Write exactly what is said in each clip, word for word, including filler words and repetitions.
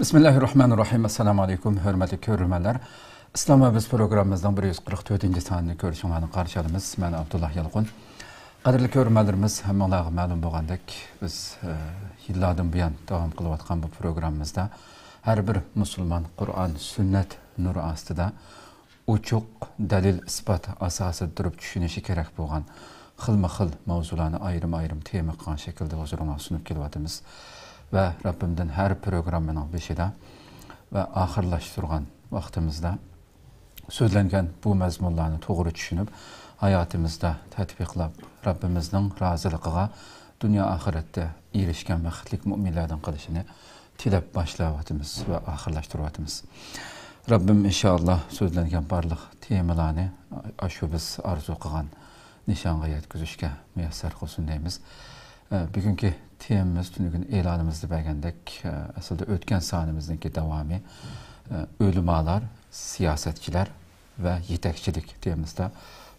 بىسمىللاھىررەھمانىررەھىم. ئەسسالامۇئەلەيكۇم، ھۆرمەتلىك كۆرۈرمەنلەر. ئىسلام ۋە بىز پروگراممىمىزنىڭ بىر يۈز قىرىق تۆتىنچى سانىنى كۆرۈشۈڭلارنى قارشى ئالىمىز. مەن ئابدۇللا يالقۇن. قەدىرلىك كۆرۈرمەنلىرىمىز، ھەممىڭلارغا مەلۇم بولغاندەك، بىز، ئە، يىللاردىن بۇيان داۋام قىلىۋاتقان بۇ پروگراممىمىزدا ھەر بىر مۇسۇلمان قۇرئان، سۈننەت نۇرى ئاستىدا ئوچۇق دەلىل-ئىسپات ئاساسىدا تۇرۇپ چۈشىنىشى كېرەك بولغان خىلمۇ خىل ماۋزۇلارنى ئايرىم-ئايرىم تېما قىلغان شەكىلدە ھۇزۇرۇڭلارغا سۇنۇپ كېلىۋاتىمىز. ۋە رەببىمدىن ھەر پروگراممىنىڭ بېشىدا ۋە ئاخىرلاشتۇرغان ۋاقتىمىزدا سۆزلەنگەن بۇ مەزمۇنلارنى توغرا چۈشىنىپ، ھاياتىمىزدا تەتبىقلاپ، رەببىمىزنىڭ رازىلىقىغا دۇنيا ئاخىرەتتە ئېرىشكەن بەختلىك مۇئمىنلەردىن قىلىشىنى تىلەپ باشلاۋاتىمىز ۋە ئاخىرلاشتۇرۇۋاتىمىز. رەببىم ئىنشائاللا سۆزلەنگەن بارلىق تېمىلارنى ئاشۇ بىز ئارزۇ قىلغان نىشانغا يەتكۈزۈشكە مۇيەسسەر قىلسۇن دەيمىز. ئە، بۈگۈنكى تېمىمىز تۈنۈگۈن ئېلانىمىزدا بەرگەندەك، ئە، ئەسلىدە ئۆتكەن سانىمىزنىڭكى داۋامى، ئە، ئۆلىمالار، سىياسەتچىلەر ۋە يېتەكچىلىك تېمىسىدا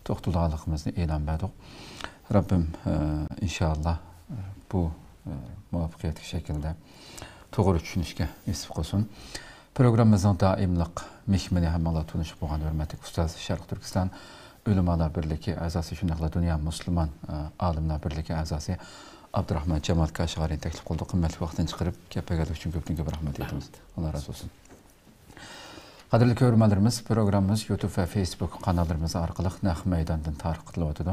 توختىلىدىغانلىقىمىزنى ئېلان بەردۇق. رەببىم، ئە، ئىنشائاللا، ئە، بۇ، ئە، مۇۋەپپەقىيەتلىك شەكىلدە توغرا چۈشىنىشكە نېسىپ قىلسۇن. پروگراممىمىزنىڭ دائىملىق مېھمىنى ھەممىڭلار تونۇشۇپ بولغان ھۆرمەتلىك ئۇستاز، شەرقىي تۈركىستان ئۆلىمالار بىرلىكى ئەزاسى، شۇنداقلا دۇنيا مۇسۇلمان، ئە، ئالىملار بىرلىكى ئەزاسى ئابدۇراخمان جامال كاشغەرىنى تەكلىپ قىلدۇق. قىممەتلىك ۋاقتىنى چىقىرىپ، گەپ بەرگەنلىكى ئۈچۈن كۆپتىن كۆپ رەھمەت ئېيتىمىز. ئاللا رازى بولسۇن. قەدىرلىك كۆرۈرمەنلىرىمىز، پروگراممىمىز يۇتۇب ۋە فېيسبۇك قاناللىرىمىز ئارقىلىق نەق مەيداندىن تارقىتىلىۋاتىدۇ.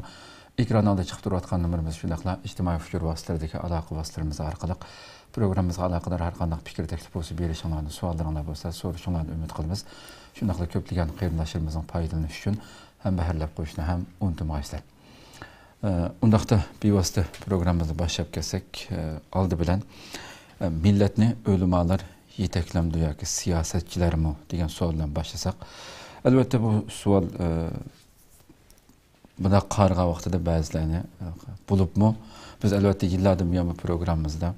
ئېكران ئالدىدا چىقىپ تۇرۇۋاتقان نومۇرىمىز، شۇنداقلا ئىجتىمائىي ئۇچۇر ۋاسىتىلىرىدىكى ئالاقە ۋاسىتىلىرىمىز ئارقىلىق پروگراممىمىزغا ئالاقىدار ھەر قانداق پىكىر، تەكلىپ بولسا بېرىشىڭلارنى، سوئاللىرىڭلار بولسا سورىشىڭلارنى ئۈمىد قىلىمىز. شۇنداقلا كۆپلىگەن قېرىنداشلىرىمىزنىڭ پايدىلىنىشى ئۈچۈن ھەمبەھىرلەپ قويۇشنى ھەم ئۇنتۇمىغايسىلەر. ئە، ئۇنداقتا بىۋاسىتە پروگراممىمىزنى باشلاپ كەتسەك، ئە، ئالدى بىلەن، ئە، مىللەتنى ئۆلىمالار يېتەكلەمدۇ ياكى سىياسەتچىلەرمۇ دېگەن سوئال بىلەن باشلىساق، ئەلۋەتتە بۇ سوئال، ئە، بۇنداق قارىغان ۋاقتىدا بەزىلەرنى، بولۇپمۇ بىز ئەلۋەتتە يىللاردىن بۇيان بۇ پروگراممىمىزدا،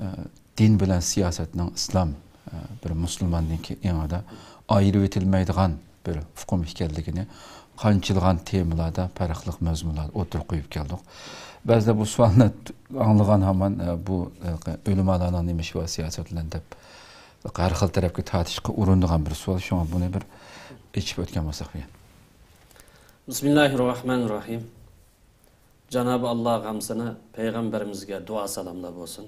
ئە، دىن بىلەن سىياسەتنىڭ ئىسلام، ئە، بىر مۇسۇلماننىڭكى ئېڭىدا ئايرىۋېتىلمەيدىغان بىر ئۇقۇم ئىكەنلىكىنى قانچىلىغان تېمىلاردا، پەرقلىق مەزمۇنلاردا ئوتتۇرىغا قويۇپ كەلدۇق. بەزىلەر بۇ سوئالنى ئاڭلىغان ھامان، ئە، بۇ، ئە، ئۆلىمالارنىڭ نېمە ئىشى بار سىياسەت بىلەن دەپ ھەر خىل تەرەپكە تارتىشقا ئۇرۇنىدىغان بىر سوئال. شۇڭا بۇنى بىر ئېچىپ ئۆتكەن بولساق دېگەن. بىسمىللاھىررەھمانىررەھىم. جانابى ئاللا غەمسىنى پەيغەمبىرىمىزگە دۇئا سالاملار بولسۇن.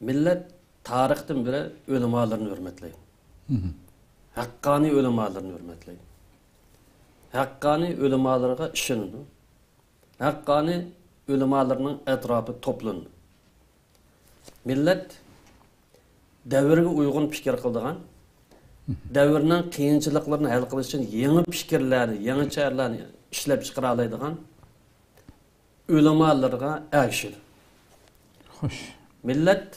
مىللەت تارىختىن بېرى ئۆلىمالىرىنى ھۆرمەتلەيدۇ. مھم. ھەققانىي ئۆلىمالىرىنى ھۆرمەتلەيدۇ. ھەققانىي ئۆلىمالىرىغا ئىشىنىدۇ. ھەققانىي ئۆلىمالىرىنىڭ ئەتراپى توپلىنىدۇ. مىللەت دەۋرگە ئۇيغۇن پىكىر قىلىدىغان، دەۋرنىڭ قىيىنچىلىقلىرىنى ھەل قىلىش ئۈچۈن يېڭى پىكىرلەرنى، يېڭى چارىلەرنى ئىشلەپ چىقىرالايدىغان ئۆلىمالىرىغا ئەگىشىدۇ. خوش. مىللەت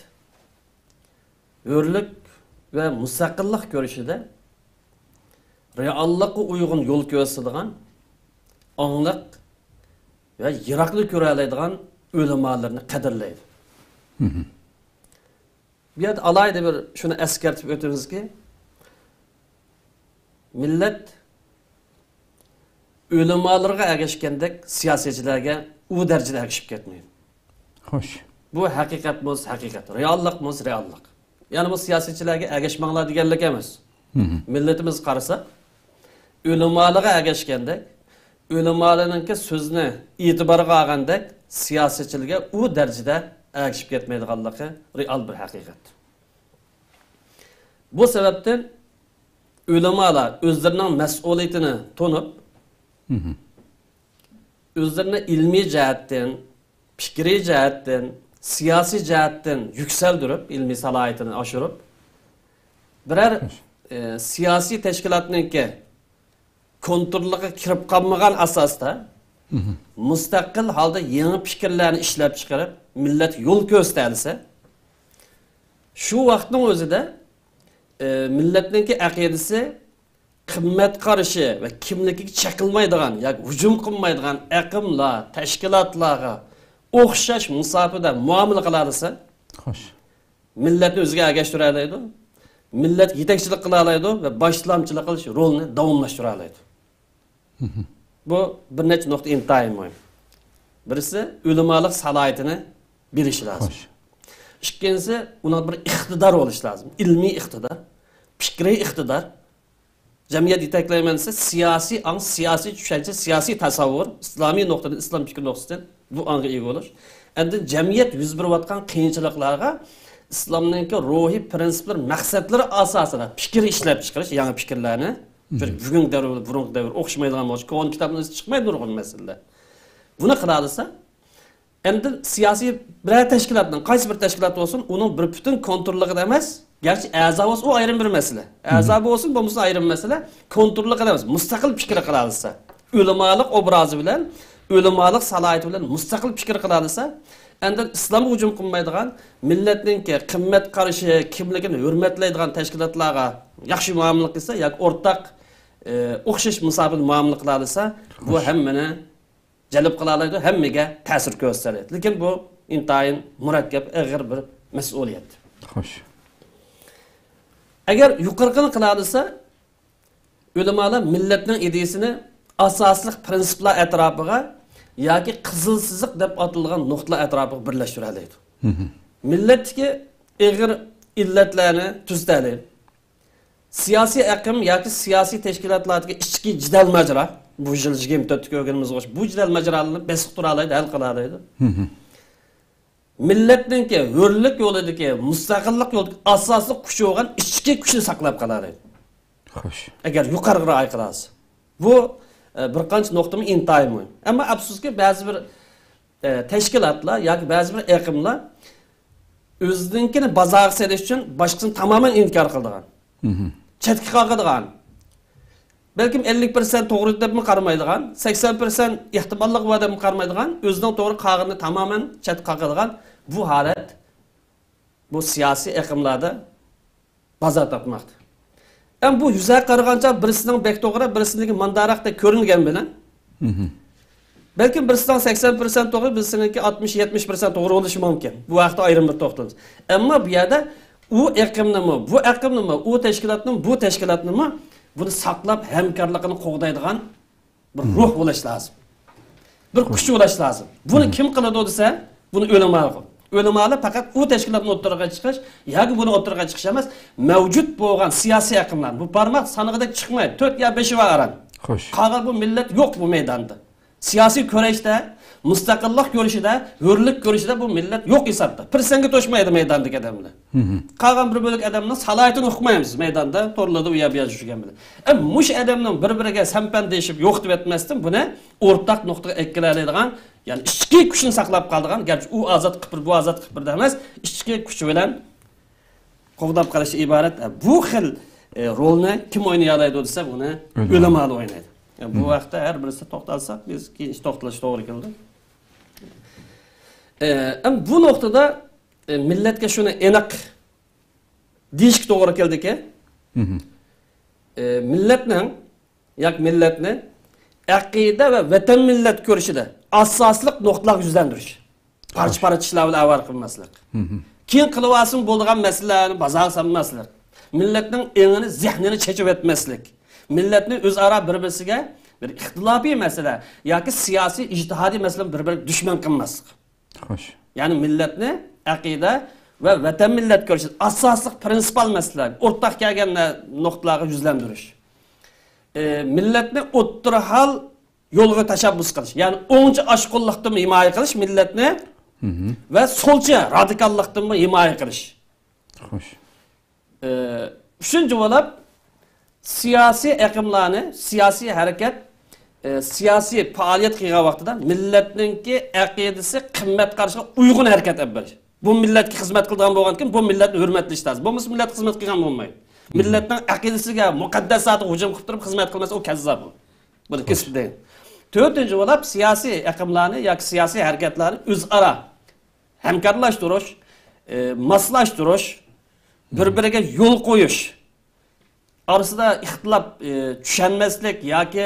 ھۆرلۈك ۋە مۇستەقىللىق كۈرىشىدە رېئاللىققا ئۇيغۇن يول كۆرسىتىدىغان، ئاڭلىق ۋە يىراقنى كۆرەلەيدىغان ئۆلىمالىرىنى قەدىرلەيدۇ. مھم. بۇ يەردە ئالاھىدە بىر شۇنى ئەسكەرتىپ ئۆتىمىزكى، مىللەت ئۆلىمالىرىغا ئەگەشكەندەك سىياسىيچىلەرگە ئۇ دەرىجىدە ئەگىشىپ كەتمەيدۇ. خوش. بۇ ھەقىقەت بولسا ھەقىقەت، رېئاللىق بولسا رېئاللىق. يەنى بۇ سىياسىيچىلەرگە ئەگەشمەڭلار دېگەنلىك ئەمەس. مھم. مىللىتىمىزگە قارىساق، ئۆلىمالىغا ئەگەشكەندەك، ئۆلىمالىنىڭكى سۆزىنى ئېتىبارغا ئالغاندەك سىياسىيچىلەرگە ئۇ دەرىجىدە ئەگىشىپ كەتمەيدىغانلىقى رېئال بىر ھەقىقەت. بۇ سەۋەبتىن ئۆلىمالار ئۆزلىرىنىڭ مەسئۇلىيىتىنى تونۇپ، مھم. ئۆزلىرىنى ئىلمىي جەھەتتىن، پىكرىي جەھەتتىن، سىياسىي جەھەتتىن يۈكسەلدۈرۈپ، ئىلمىي سالاھىيىتىنى ئاشۇرۇپ، بىرەر، ئە، سىياسىي تەشكىلاتنىڭكى كونترولىغا كىرىپ قالمىغان ئاساستا، مھم. مۇستەقىل ھالدا يېڭى پىكىرلەرنى ئىشلەپ چىقىرىپ، مىللەتكە يول كۆرسىتەلىسە، شۇ ۋاقىتنىڭ ئۆزىدە، ئە، مىللەتنىڭكى ئەقىدىسى، قىممەت قارىشى ۋە كىملىكىگە چېقىلمايدىغان ياكى ھۇجۇم قىلمايدىغان ئېقىملار، تەشكىلاتلارغا ئوخشاش مۇساپىدە مۇئامىلە قىلالىسا، خوش. مىللەتنى ئۆزىگە ئەگەشتۈرەلەيدۇ، مىللەتكە يېتەكچىلىك قىلالايدۇ ۋە باشلامچىلىق قىلىش رولىنى داۋاملاشتۇرالايدۇ. مھم. بۇ بىر نەچچە نۇقتا ئىنتايىن مۇھىم. بىرسى، ئۆلىمالىق سالاھىيىتىنى بىلىشى لازىم. خوش. ئىككىنچىسى، ئۇنىڭ بىر ئىقتىدار بولۇشى لازىم. ئىلمىي ئىقتىدار، پىكرىي ئىقتىدار. جەمئىيەت يېتەكلەيمەن دېسە، سىياسىي ئاڭ، سىياسىي چۈشەنچە، سىياسىي تەسەۋۋۇر، ئىسلامىي نۇقتىدىن، ئىسلام پىكرى نۇقتىسىدىن بۇ ئاڭغا ئىگە بولۇش. ئاندىن جەمئىيەت يۈز بېرىۋاتقان قىيىنچىلىقلارغا ئىسلامنىڭكى روھىي پىرىنسىپلىرى مەقسەتلىرى ئاساسىدا پىكىر ئىشلەپ چىقىرىش، يېڭى پىكىرلەرنى. چۈنكى بۈگۈنكى دەۋر بىلەن بۇرۇنقى دەۋر ئوخشىمايدىغان بولغاچقا، كونا كىتابنىڭ ئۆزى چىقمايدۇ نۇرغۇن مەسىلىلەر. بۇنى قىلالىسا، ئەمدى سىياسىي بىرەر تەشكىلاتنىڭ، قايسى بىر تەشكىلات بولسۇن، ئۇنىڭ بىر پۈتۈن كونتروللۇقىدا ئەمەس، گەرچە ئەزا بولسا، ئۇ ئايرىم بىر مەسىلە. ئەزا بولسۇن، بولمىسا ئايرىم مەسىلە. كونتروللۇقىدا ئەمەس، مۇستەقىل پىكىر قىلالىسا، ئۆلىمالىق ئوبرازى بىلەن، ئۆلىمالىق سالاھىيىتى بىلەن مۇستەقىل پىكىر قىلالىسا، ئەندىن ئىسلامغا ھۇجۇم قىلمايدىغان، مىللەتنىڭكى قىممەت قارىشى، كىملىكىنى ھۆرمەتلەيدىغان تەشكىلاتلارغا ياخشى مۇئامىلە قىلسا ياكى ئورتاق، ئى، ئوخشاش مۇساپىدە مۇئامىلە قىلالىسا، بۇ ھەممىنى جەلپ قىلالايدۇ، ھەممىگە تەسىر كۆرسىتەلەيدۇ. لېكىن بۇ ئىنتايىن مۇرەككەپ، ئېغىر بىر مەسئۇلىيەت. خوش. ئەگەر يۇقىرىقىنى قىلالىسا، ئۆلىمالار مىللەتنىڭ ئىدىيىسىنى ئاساسلىق پىرىنسىپلار ئەتراپىغا ياكى قىزىل سىزىق دەپ ئاتىلىدىغان نۇقتىلار ئەتراپىغا بىرلەشتۈرەلەيدۇ. مىللەتتىكى ئېغىر ئىللەتلەرنى تۈزىتەلەيدۇ. سىياسىي ئېقىم ياكى سىياسىي تەشكىلاتلاردىكى ئىچكى جېدەل ماجىرا، بۇ يىل يىگىرمە تۆتتە كۆرگىنىمىزگە ئوخشاش، بۇ جېدەل ماجىرالارنى بەس قىلىپ تۇرالايدۇ، ھەل قىلالايدۇ. مىللەتنىڭكى ھۆرلۈك يولىدىكى، مۇستەقىللىق يولىدىكى ئاساسلىق كۈچى بولغان ئىچكى كۈچنى ساقلاپ قالالايدۇ. خوش. ئەگەر يۇقىرىغا رىئايە قىلالىسا. بۇ، ئە، بىر قانچە نۇقتىمۇ ئىنتايىن مۇھىم. ئەمما ئەپسۇسكى، بەزى بىر ئە، تەشكىلاتلار ياكى بەزى بىر ئېقىملار ئۆزىنىڭكىنى بازارغا سېلىش ئۈچۈن باشقىسىنى تامامەن ئىنكار قىلىدىغان، چەتكە قاقىدىغان، بەلكىم ئەللىك پىرسەنت توغرا دەپمۇ قارىمايدىغان، سەكسەن پىرسەنت ئېھتىماللىقى بار دەپمۇ قارىمايدىغان، ئۆزىنىڭ توغرا قالغىنىنى تامامەن چەتكە قاقىدىغان بۇ ھالەت، بۇ سىياسىي ئېقىملاردا بازار تاپماقتا. ئەمما بۇ يۈزەكى قارىغانچە بىرسىنىڭ بەك توغرا، بىرسىنىڭكى مانداراقتەك كۆرۈنگەن بىلەن، بەلكىم بىرسىنىڭ سەكسەن پىرسەنت توغرا، بىرسىنىڭكى ئاتمىش، يەتمىش پىرسەنت توغرا بولۇشى مۇمكىن. بۇ ھەقتە ئايرىم بىر توختىلىمىز. ئەمما بۇ يەردە ئۇ ئېقىمنىمۇ، بۇ ئېقىمنىمۇ، ئۇ تەشكىلاتنىمۇ، بۇ تەشكىلاتنىمۇ بۇنى ساقلاپ، ھەمكارلىقىنى قوغدايدىغان بىر روھ بولۇش لازىم. بىر كۈچ بولۇش لازىم. بۇنى كىم قىلىدۇ دېسە، بۇنى ئۆلىمالار. ئۆلىمالار پەقەت ئۇ تەشكىلاتنى ئوتتۇرىغا چىقىش ياكى بۇنى ئوتتۇرىغا چىقىش ئەمەس، مەۋجۇت بولغان سىياسىي ئېقىملار، بۇ بارماق سانىغۇدەك چىقمايدۇ، تۆت يا بەشى بار ئاران. خوش. قالغان بۇ مىللەت يوق بۇ مەيداندا. سىياسىي كۈرەشتە، مۇستەقىللىق كۈرىشىدە، ھۆرلۈك كۈرىشىدە بۇ مىللەت يوق ھېسابتا. پىرسەنتكە توشمايدۇ مەيداندىكى ئادەملەر. قالغان بىر بۆلەك ئادەمنىڭ سالاھىيىتىنى ئۇقمايمىز مەيداندا، تورلاردا ئۇ يەر بۇ يەر يۈرگەن بىلەن. ئە، مۇشۇ ئادەمنىڭ بىر-بىرىگە سەمپەن دېيىشىپ يوقىتىۋەتمەستىن، بۇنى ئورتاق نۇقتىغا ئەكىلەلەيدىغان، يەنى ئىچكى كۈچنى ساقلاپ قالىدىغان، گەرچە ئۇ ئازاد قىپىر، بۇ ئازاد قىپىر ئەمەس، ئىچكى كۈچ بىلەن قوغداپ قېلىشتىن ئىبارەت. ئە، بۇ خىل، ئە، رولنى كىم ئوينىيالايدۇ دېسە، بۇنى ئۆلىمالار ئوينايدۇ. ئە، بۇ ھەقتە ھەر بىرسى توختالساق، بىز كېيىن توختىلىشقا توغرا كېلىدۇ. ئە، ئەم، بۇ نۇقتىدا، ئە، مىللەتكە شۇنى ئېنىق دېيىشكە توغرا كېلىدىكى، ئە، مىللەتنىڭ ياكى مىللەتنى ئەقىدە ۋە ۋەتەن مىللەت كۈرىشىدە ئاساسلىق نۇقتىلارغا يۈزلەندۈرۈش. پارچە-پارچە ئىشلار بىلەن ئاۋارە قىلماسلىق. كېيىن قىلىۋالسىمۇ بولىدىغان مەسىلىلەرنى بازارغا سالماسلىق. مىللەتنىڭ ئېڭىنى، زېھنىنى چېچىۋەتمەسلىك. مىللەتنى ئۆزئارا بىر-بىرسىگە بىر ئىختىلاپىي مەسىلە ياكى سىياسىي، ئىجتىھادىي مەسىلە بىر-بىرىگە دۈشمەن قىلماسلىق. خوش. يەنى مىللەتنى ئەقىدە ۋە ۋەتەن مىللەت كۈرىشىدە ئاساسلىق پرىنسىپال مەسىلىلەرگە، ئورتاق كەلگەن نە-، نۇقتىلارغا يۈزلەندۈرۈش. ئى، مىللەتنى ئوتتۇرا ھال يولغا تەشەببۇس قىلىش، يەنى ئوڭچە ئاشقۇنلۇقتىن ھىمايە قىلىش مىللەتنى ۋە سولچە رادىكاللىقتىنمۇ ھىمايە قىلىش. خوش. ئى، ئۈچىنچى بولۇپ، سىياسىي ئېقىملارنى، سىياسىي ھەرىكەت، ئى، سىياسىي پائالىيەت قىلغان ۋاقتىدا مىللەتنىڭكى ئەقىدىسى، قىممەت قارىشىغا ئۇيغۇن ھەرىكەت ئېلىپ بېرىش. بۇ مىللەتكە خىزمەت قىلىدىغان بولغاندىكىن، بۇ مىللەتنى ھۆرمەتلىشى لازىم. بولمىسا مىللەتكە خىزمەت قىلغان بولمايدۇ. مىللەتنىڭ ئەقىدىسىگە، مۇقەددەساتىغا ھۇجۇم قىلىپ تۇرۇپ خىزمەت قىلمىسا، ئۇ كەززاپ ئۇ. بۇنى كېسىپ دەيمەن. تۆتىنچى بولۇپ، سىياسىي ئېقىملارنى ياكى سىياسىي ھەرىكەتلەرنى ئۆزئارا ھەمكارلاشتۇرۇش، ئى، ماسلاشتۇرۇش، بىر-بىرىگە يول قويۇش، ئارىسىدا ئىختىلاپ، ئى، چۈشەنمەسلىك ياكى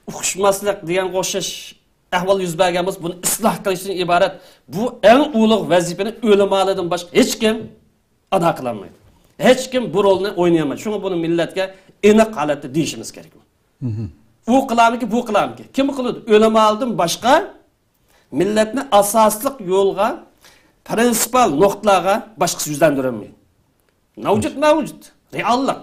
ئۇقۇشماسلىق دېگەنگە ئوخشاش ئەھۋال يۈز بەرگەن بولسا، بۇنى ئىسلاھ قىلىشتىن ئىبارەت بۇ ئەڭ ئۇلۇغ ۋەزىپىنى ئۆلىمالاردىن باشقا ھېچكىم ئادا قىلالمايدۇ. ھېچكىم بۇ رولنى ئوينىيالمايدۇ. شۇڭا بۇنى مىللەتكە ئېنىق ھالەتتە دېيىشىمىز كېرەك. ئۇ قىلارمىكىن، بۇ قىلارمىكىن؟ كىم قىلىدۇ؟ ئۆلىمالاردىن باشقا مىللەتنى ئاساسلىق يولغا پرىنسىپال نۇقتىلارغا باشقىسى يۈزلەندۈرەلمەيدۇ. مەۋجۇت، مەۋجۇت. رېئاللىق.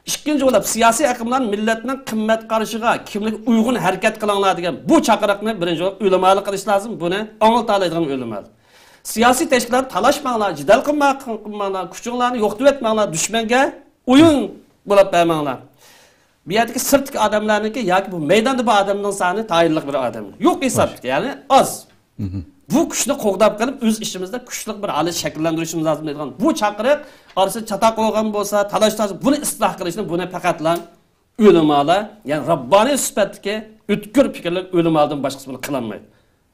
ئىككىنچى بولۇپ، سىياسىي ئاقىملار مىللەتنىڭ قىممەت قارىشىغا، كىملىككە ئۇيغۇن ھەرىكەت قىلىڭلار دېگەن بۇ چاقىرىقنى بىرىنچى بولۇپ ئۆلىمالار قىلىش لازىم. بۇنى ئاڭلىتالايدىغان ئۆلىمالار. سىياسىي تەشكىلات تالاشماڭلار، جېدەل قىلما-، قىلماڭلار، كۈچۈڭلارنى يوقىتىۋەتمەڭلار، دۈشمەنگە ئويۇن بولۇپ بەرمەڭلار. بۇ يەردىكى سىرتتىكى ئادەملەرنىڭكى ياكى بۇ مەيداندا بار ئادەمنىڭ سانى تايىنلىق بىر ئادەم. يوق ھېسابتىكى، يەنى ئاز. بۇ كۈچنى قوغداپ قېلىپ، ئۆز ئىچىمىزدە كۈچلۈك بىر ھالەت شەكىللەندۈرۈشىمىز لازىم دەيدىغان بۇ چاقىرىق ئارىسىدا چاتاق بولغان بولسا، تالاش-تارتىش، بۇنى ئىسلاھ قىلىشنى بۇنى پەقەتلا ئۆلىمالار، يەنى رەببانىي سۈپەتتىكى ئۆتكۈر پىكىرلىك ئۆلىمالاردىن باشقىسى بۇنى قىلالمايدۇ.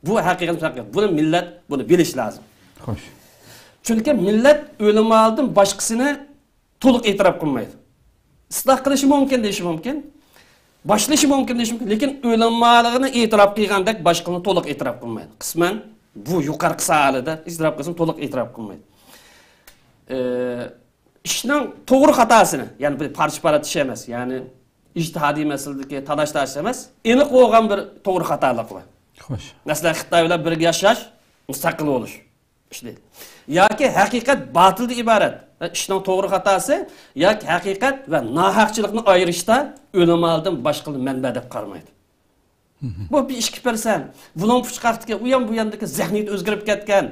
بۇ ھەقىقەت، ھەقىقەت. بۇنى مىللەت بۇنى بىلىشى لازىم. خوش. چۈنكى مىللەت ئۆلىمالىدىن باشقىسىنى تولۇق ئېتىراپ قىلمايدۇ. ئىسلاھ قىلىشى مۇمكىن دېيىشى مۇمكىن. باشلىشى مۇمكىن دېيىشى مۇمكىن. لېكىن ئۆلىمالىقىنى ئېتىراپ قىلغاندەك باشقىنى تولۇق ئېتىراپ قىلمايدۇ. قىسمەن بۇ يۇقىرىقى ساھەلەردە ئېتىراپ قىلسىمۇ تولۇق ئېتىراپ قىلمايدۇ. ئى، ئىشنىڭ توغرا خاتاسىنى، يەنى بىر پارچە-پارچە ئىش ئەمەس، يەنى ئىجتىھادىي مەسىلىدىكى تالاش-تارتىش ئەمەس، ئېنىق بولغان بىر توغرا خاتالىق بار. خوش. مەسىلەن، خىتاي بىلەن بىرگە ياشاش، مۇستەقىل بولۇش. ئىشتە. ياكى ھەقىقەت باتىلدىن ئىبارەت. ئىشنىڭ توغرا خاتاسى ياكى ھەقىقەت ۋە ناھەقچىلىقنى ئايرىشتا ئۆلىمالىدىن باشقىنى مەنبە دەپ قارىمايدۇ. بۇ بىر ئىككى پىرسەنت. بۇلۇڭ پۇچقاقتىكى، ئۇ يان بۇ ياندىكى زېھنىيىتى ئۆزگىرىپ كەتكەن،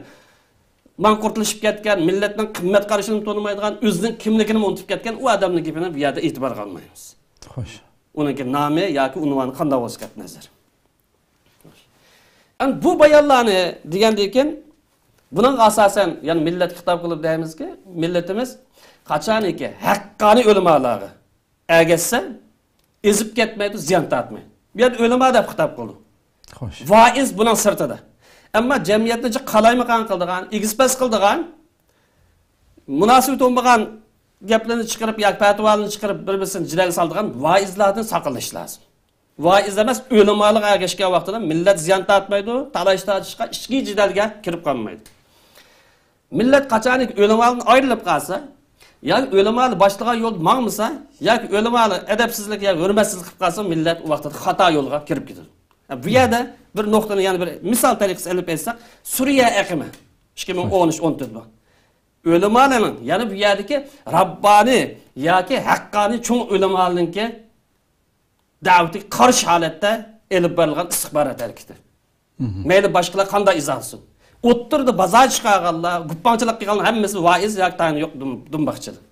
ماڭقۇرتلىشىپ كەتكەن، مىللەتنىڭ قىممەت قارىشىنى تونۇمايدىغان، ئۆزىنىڭ كىملىكىنى ئۇنتۇپ كەتكەن ئۇ ئادەمنىڭ گېپىنى بۇ يەردە ئېتىبارغا ئالمايمىز. خوش. ئۇنىڭكى نامى ياكى ئۇنۋانى قانداق بولسا گەپ نەزەر. ئەمدى بۇ بايانلارنى دېگەندىن كېيىن، بۇنىڭغا ئاساسەن، يەنى مىللەتكە خىتاب قىلىپ دەيمىزكى، مىللىتىمىز قاچانكى ھەققانىي ئۆلىمالارغا ئەگەشسە، ئېزىپ كەتمەيدۇ، زىيان تارتمايدۇ. بۇ يەردە ئۆلىما دەپ خىتاب قىلدى. خوش. ۋائىز بۇنىڭ سىرتىدا. ئەمما جەمئىيەتنى جىق قالايمىقان قىلىدىغان، ئېگىز-پەس قىلىدىغان، مۇناسىۋىتى بولمىغان گەپلەرنى چىقىرىپ ياكى پەتىۋالارنى چىقىرىپ بىر-بىرسىنى جېدەلگە سالىدىغان ۋائىزلاردىن ساقلىنىش لازىم. ۋائىز ئەمەس، ئۆلىمالىققا ئەگەشكەن ۋاقتىدا مىللەت زىيان تارتمايدۇ، تالاش-تارتىشقا، ئىچكى جېدەلگە كىرىپ قالمايدۇ. مىللەت قاچانكى ئۆلىمالىقتىن ئايرىلىپ قالسا، ياكى ئۆلىمالىق باشلىغان يولدا ماڭمىسا، ياكى ئۆلىمالىق ئەدەپسىزلىك ياكى ھۆرمەتسىزلىك قىلىپ قالسا، مىللەت ئۇ ۋاقىتتا خاتا يولغا كىرىپ كېتىدۇ. بۇ يەردە بىر نۇقتىنى يەنە بىر مىسال تەرىقىسى ئېلىپ ئېيتساق، سۈرىيە ئېقىمى ئىككى مىڭ ئون ئۈچ ئون تۆت بۇ. ئۆلىمالارنىڭ، يەنى بۇ يەردىكى راببانىي ياكى ھەققانىي چوڭ ئۆلىمالارنىڭكى دەۋەتكە قارشى ھالەتتە ئېلىپ بېرىلغان ئىستىخبارات ھەرىكىتى. مەيلى باشقىلار قانداق ئىزاھ قىلسۇن. ئوتتۇرىدا بازار چىقارغانلار، گۇپپاڭچىلىق قىلغانلار ھەممىسى ۋائىز ياكى تايىنى يوق دۇم-، دۇمباقچىلار.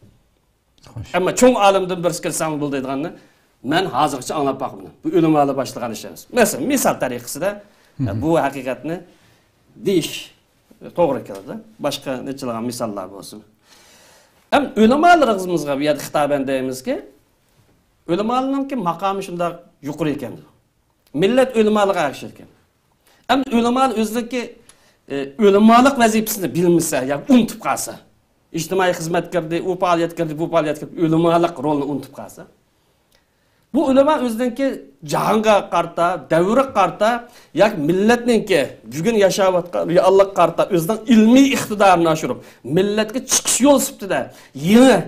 خوش. ئەمما چوڭ ئالىمدىن بىرسى كىرسەڭ بولىدىغاننى مەن ھازىرغىچە ئاڭلاپ باقمىدىم. بۇ ئۆلىمالار باشلىغان ئىش ئەمەس. مەسىلەن، مىسال تەرىقىسىدە، بۇ ھەقىقەتنى دېيىش توغرا كېلىدۇ. باشقا نېچىلىغان مىساللار بولسۇن. ئەم ئۆلىمالىرىمىزغا بۇ يەردە خىتابەن دەيمىزكى، ئۆلىمالارنىڭكى ماقامى شۇنداق يۇقىرى ئىكەن. مىللەت ئۆلىمالىققا ئەگىشىدىكەن. ئەمدى ئۆلىمالار ئۆزىنىڭكى، ئە، ئۆلىمالىق ۋەزىپىسىنى بىلمىسە ياكى ئۇنتۇپ قالسا، ئىجتىمائىي خىزمەت كىردى، ئۇ پائالىيەت كىردى، بۇ پائالىيەت كىردى، ئۆلىمالىق رولىنى ئۇنتۇپ قالسا، بۇ ئۆلىما ئۆزىنىڭكى جاھانغا قارىتا، دەۋرگە قارىتا ياكى مىللەتنىڭكى بۈگۈن ياشاۋاتقان رېئاللىققا قارىتا ئۆزىنىڭ ئىلمىي ئىقتىدارىنى ئاشۇرۇپ، مىللەتكە چىقىش يولى سۈپىتىدە يېڭى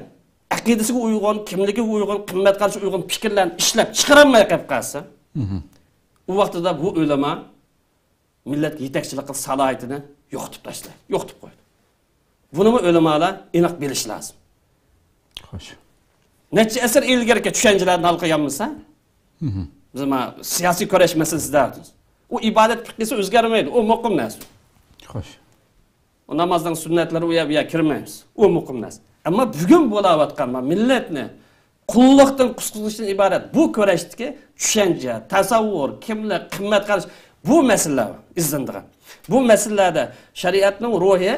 ئەقىدىسىگە ئۇيغۇن، كىملىكىگە ئۇيغۇن، قىممەت قارىشىغا ئۇيغۇن پىكىرلەرنى ئىشلەپ چىقىرالماي قېلىپ قالسا، ئۇ ۋاقتىدا بۇ ئۆلىما مىللەتكە يېتەكچىلىك قىلىش سالاھىيىتىنى يوقىتىپ تاشلايدۇ، يوقىتىپ قويىدۇ. بۇنىمۇ ئۆلىمالار ئېنىق بىلىشى لازىم. خوش. نەچچە ئەسىر ئىلگىرىكى چۈشەنچىلەرنى ھالقا يانمىسا، بىز ما سىياسىي كۈرەش مەسىلىسىدە ئۇ ئىبادەت پىقىسى ئۆزگەرمەيدۇ، ئۇ مۇقىم نەرسە. خوش. ئۇ نامازنىڭ سۈننەتلىرى ئۇ يەر، بۇ يەر كىرمەيمىز. ئۇ مۇقىم نەرسە. ئەمما بۈگۈن بولاۋاتقان ما مىللەتنى قۇللۇقتىن قۇتقۇزۇشتىن ئىبارەت بۇ كۈرەشتىكى چۈشەنچە، تەسەۋۋۇر، كىملىك، قىممەت قاراش، بۇ مەسىلىلەر بار ئىزدىنىدىغان. بۇ مەسىلىلەردە شەرىئەتنىڭ روھى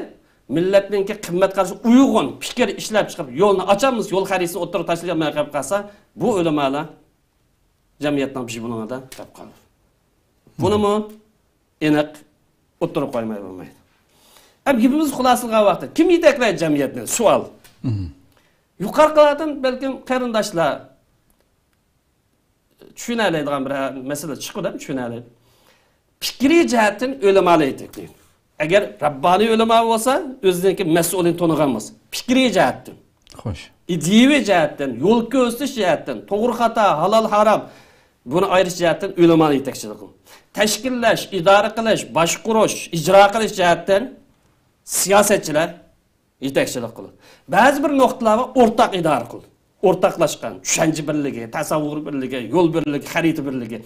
مىللەتنىڭكى قىممەت قارىشىغا ئۇيغۇن پىكىر ئىشلەپ چىقىپ يولنى ئاچالمىسا، يول خەرىتىسىنى ئوتتۇرىغا تاشلىيالماي قېلىپ قالسا، بۇ ئۆلىمالار جەمئىيەتنىڭ بىشى بۇلۇڭىدا قېلىپ قالىدۇ. بۇنىمۇ ئېنىق ئوتتۇرىغا قويماي بولمايدۇ. ئەمدى گېپىمىزنى خۇلاسىلىغان ۋاقىتتا كىم يېتەكلەيدۇ جەمئىيەتنى؟ سوئال. يۇقىرىقىلاردىن بەلكىم قېرىنداشلار چۈشىنەلەيدىغان بىر مەسىلە چىقىدۇ، چۈشىنەلەيدۇ. پىكرىي جەھەتتىن ئۆلىمالار يېتەكلەيدۇ. ئەگەر رەببانىي ئۆلىما بولسا، ئۆزىنىڭكى مەسئۇلىنى تونۇغان بولسا، پىكرىي جەھەتتىن، خوش. ئىدىيىۋى جەھەتتىن، يول كۆرسىتىش جەھەتتىن، توغرا خاتا، ھالال ھارام، بۇنى ئايرىش جەھەتتىن ئۆلىمانى يېتەكچىلىك قىلىدۇ. تەشكىللەش، ئىدارە قىلىش، باشقۇرۇش، ئىجرا قىلىش جەھەتتىن سىياسەتچىلەر يېتەكچىلىك قىلىدۇ. بەزى بىر نۇقتىلارغا ئورتاق ئىدارە قىلىدۇ. ئورتاقلاشقان چۈشەنچە بىرلىكى، تەسەۋۋۇر بىرلىكى، يول بىرلىكى، خەرىتە بىرلىكى.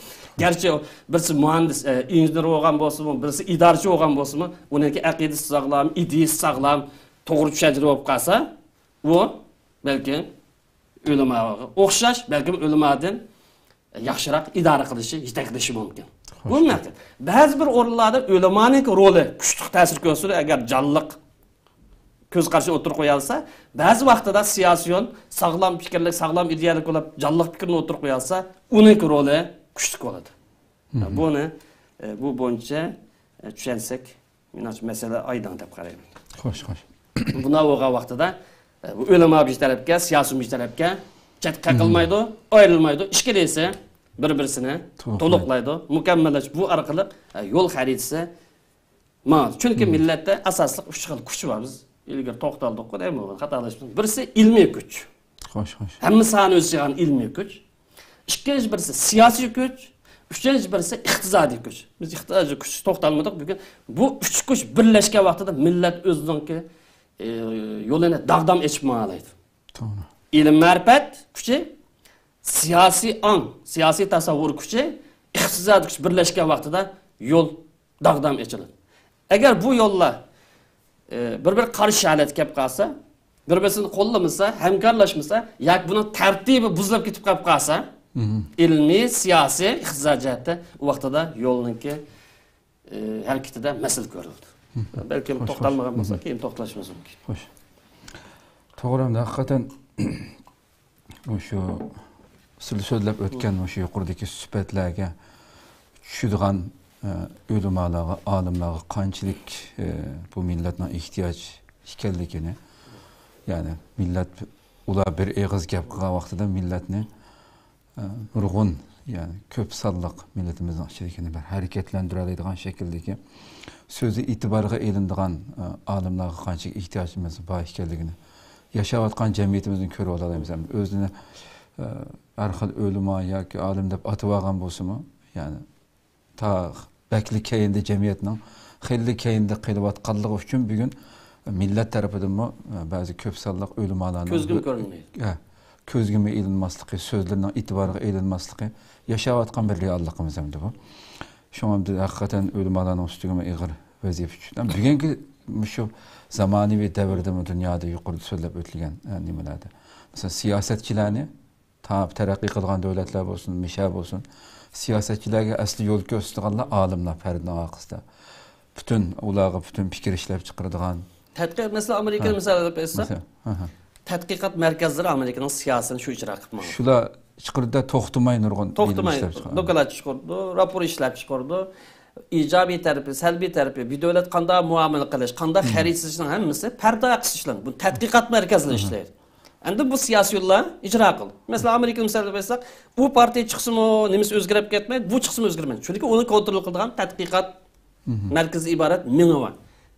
گەرچە بىرسى مۇھەندىس، ئە، ئىنژېنېر بولغان بولسىمۇ، بىرسى ئىدارىچى بولغان بولسىمۇ، ئۇنىڭكى ئەقىدىسى ساغلام، ئىدىيىسى ساغلام، توغرا چۈشەنچىدە بولۇپ قالسا، ئۇ بەلكىم ئۆلىماغا ئوخشاش، بەلكىم ئۆلىمادىن ياخشىراق ئىدارە قىلىشى، يېتەكلىشى مۇمكىن. بۇ مەقسەت. بەزى بىر ئورۇنلاردا ئۆلىمانىڭكى رولى كۈچلۈك تەسىر كۆرسىتىدۇ، ئەگەر جانلىق كۆز قارىشىنى ئوتتۇرىغا قويالىسا. بەزى ۋاقتىدا سىياسىيون ساغلام پىكىرلىك، ساغلام ئىدىيەلىك بولۇپ، جانلىق پىكىرنى ئوتتۇرىغا قويالىسا، ئۇنىڭكى رولى كۈچلۈك بولىدۇ. بۇنى، ئە، بۇ بويىچە، ئە، چۈشەنسەك، مېنىڭچە مەسىلە ئايدىڭ دەپ قارايمەن. خوش، خوش. بۇنداق بولغان ۋاقتىدا، ئە، بۇ ئۆلىما بىر تەرەپكە، سىياسىي بىر تەرەپكە چەتكە قېقىلمايدۇ، ئايرىلمايدۇ. ئىككىلىسى بىر-بىرسىنى تولۇقلايدۇ. تولۇقلايدۇ، مۇكەممەللەش. بۇ ئارقىلىق، ئە، يول خەرىتىسى ماڭىدۇ. چۈنكى مىللەتتە ئاساسلىق ئۈچ خىل كۈچ بار. بىز ئىلگىرى توختالدۇققۇ دەيمەن، خاتالاشمىسام. بىرسى ئىلمىي كۈچ. خوش، خوش. ھەممە ساھەنى ئۆز ئىچىگە ئالغان ئىلمىي كۈچ. ئىككىنچى بىرسى سىياسىي كۈچ. ئۈچىنچى بىرسى ئىقتىسادىي كۈچ. بىز ئىقتىسادىي كۈچ توختالمىدۇق بۈگۈن. بۇ ئۈچ كۈچ بىرلەشكەن ۋاقتىدا مىللەت ئۆزىنىڭكى، ئە، يولىنى داغدام ئېچىپ ماڭالايدۇ. توغرا. ئىلىم-مەرىپەت كۈچى، سىياسىي ئاڭ، سىياسىي تەسەۋۋۇر كۈچى، ئىقتىسادىي كۈچ بىرلەشكەن ۋاقتىدا يول داغدام ئېچىلىدۇ. ئەگەر بۇ يوللار، ئى، بىر-بىر قارشى ھالەتكە كەپ قالسا، بىر-بىرسىنى قوللىمىسا، ھەمكارلاشمىسا ياكى بۇنىڭ تەرتىپى بۇزۇلۇپ كېتىپ قاپ قالسا، ئىلمىي، سىياسىي، ئىقتىسادىي جەھەتتە ئۇ ۋاقتىدا يولنىڭكى، ئى، ھەرىكىتىدە مەسىلە كۆرۈلىدۇ. بەلكىم توختالمىغان بولسا، كېيىن توختىلىشىمىز مۇمكىن. خوش. توغرا، ھەقىقەتەن مۇشۇ سىلەر سۆزلەپ ئۆتكەن مۇشۇ يۇقىرىدىكى سۈپەتلەرگە چۈشىدىغان، ئە، ئۆلىمالارغا، ئالىملارغا قانچىلىك، ئە، بۇ مىللەتنىڭ ئېھتىياجى ئىكەنلىكىنى، يەنى مىللەت، ئۇلار بىر ئېغىز گەپ قىلغان ۋاقتىدا مىللەتنى، ئە، نۇرغۇن، يەنى كۆپ سانلىق مىللىتىمىزنىڭ ئىچىدىكىنى بىر ھەرىكەتلەندۈرەلەيدىغان شەكىلدىكى سۆزى ئېتىبارغا ئېلىنىدىغان، ئە، ئالىملارغا قانچىلىك ئېھتىياجىمىز بار ئىكەنلىكىنى ياشاۋاتقان جەمئىيىتىمىزدىن كۆرۈۋالالايمىز. ئەمدى ئۆزىنى، ئە، ھەر خىل ئۆلىما ياكى ئالىم دەپ ئاتىۋالغان بولسىمۇ، يەنى تا بەكلا كەينىدە، جەمئىيەتنىڭ خېلىلا كەينىدە قېلىۋاتقانلىقى ئۈچۈن بۈگۈن مىللەت تەرىپىدىنمۇ، ئە، بەزى كۆپ سانلىق ئۆلىمالارنىڭ كۆزگىمۇ كۆرۈنمەيدۇ. ھە، كۆزگىمۇ ئېلىنماسلىقى، سۆزلىرىنىڭ ئېتىبارغا ئېلىنماسلىقى ياشاۋاتقان بىر رېئاللىقىمىز ئەمدى بۇ. شۇڭا بىز ھەقىقەتەن ئۆلىمالارنىڭ ئۈستىگىمۇ ئېغىر ۋەزىپە چۈشتى. بۈگۈنكى مۇشۇ زامانىۋى دەۋردىمۇ دۇنيادا يۇقىرىدا سۆزلەپ ئۆتۈلگەن، ئە، نېمىلەردە. مەسىلەن، سىياسەتچىلەرنى تا تەرەققىي قىلغان دۆلەتلەر بولسۇن، مىشا بولسۇن، سىياسەتچىلەرگە ئەسلى يول كۆرسىتىدىغانلار ئالىملار پەردىنىڭ ئارقىسىدا. پۈتۈن ئۇلارغا پۈتۈن پىكىر ئىشلەپ چىقىرىدىغان. تەتقىق، مەسىلەن، ئامېرىكىنى ھە. مىسال ئېلىپ ئېيتساق، مەسىلەن، ھە، ھە. تەتقىقات مەركەزلىرى ئامېرىكىنىڭ سىياسىتىنى شۇ ئىجرا قىلىپ ماڭىدۇ. شۇلار چىقىرىدۇ، توختىماي نۇرغۇن ئىلىم توختىماي ئىشلەپ چىقىرىدۇ. دوكلات چىقىرىدۇ، راپور ئىشلەپ چىقىرىدۇ. ئىجابىي تەرىپى، سەلبىي تەرىپى، بىر دۆلەت قانداق مۇئامىلە قىلىش، قانداق خەرىتە سىزىشنىڭ ھەممىسى پەردە ئارقىسىدا ئىشلەنگەن. بۇ تەتقىقات مەركەزلىرى ئىشلەيدۇ. ئەمدى بۇ سىياسىيونلار ئىجرا قىلدى. مەسىلەن، ئامېرىكىنى مىسال ئېلىپ ئېيتساق، ئۇ پارتىيە چىقسىمۇ نېمىسى ئۆزگىرىپ كەتمەيدۇ، بۇ چىقسىمۇ ئۆزگەرمەيدۇ. چۈنكى ئۇنى كونترول قىلىدىغان تەتقىقات مەركىزى ئىبارەت مېڭە بار.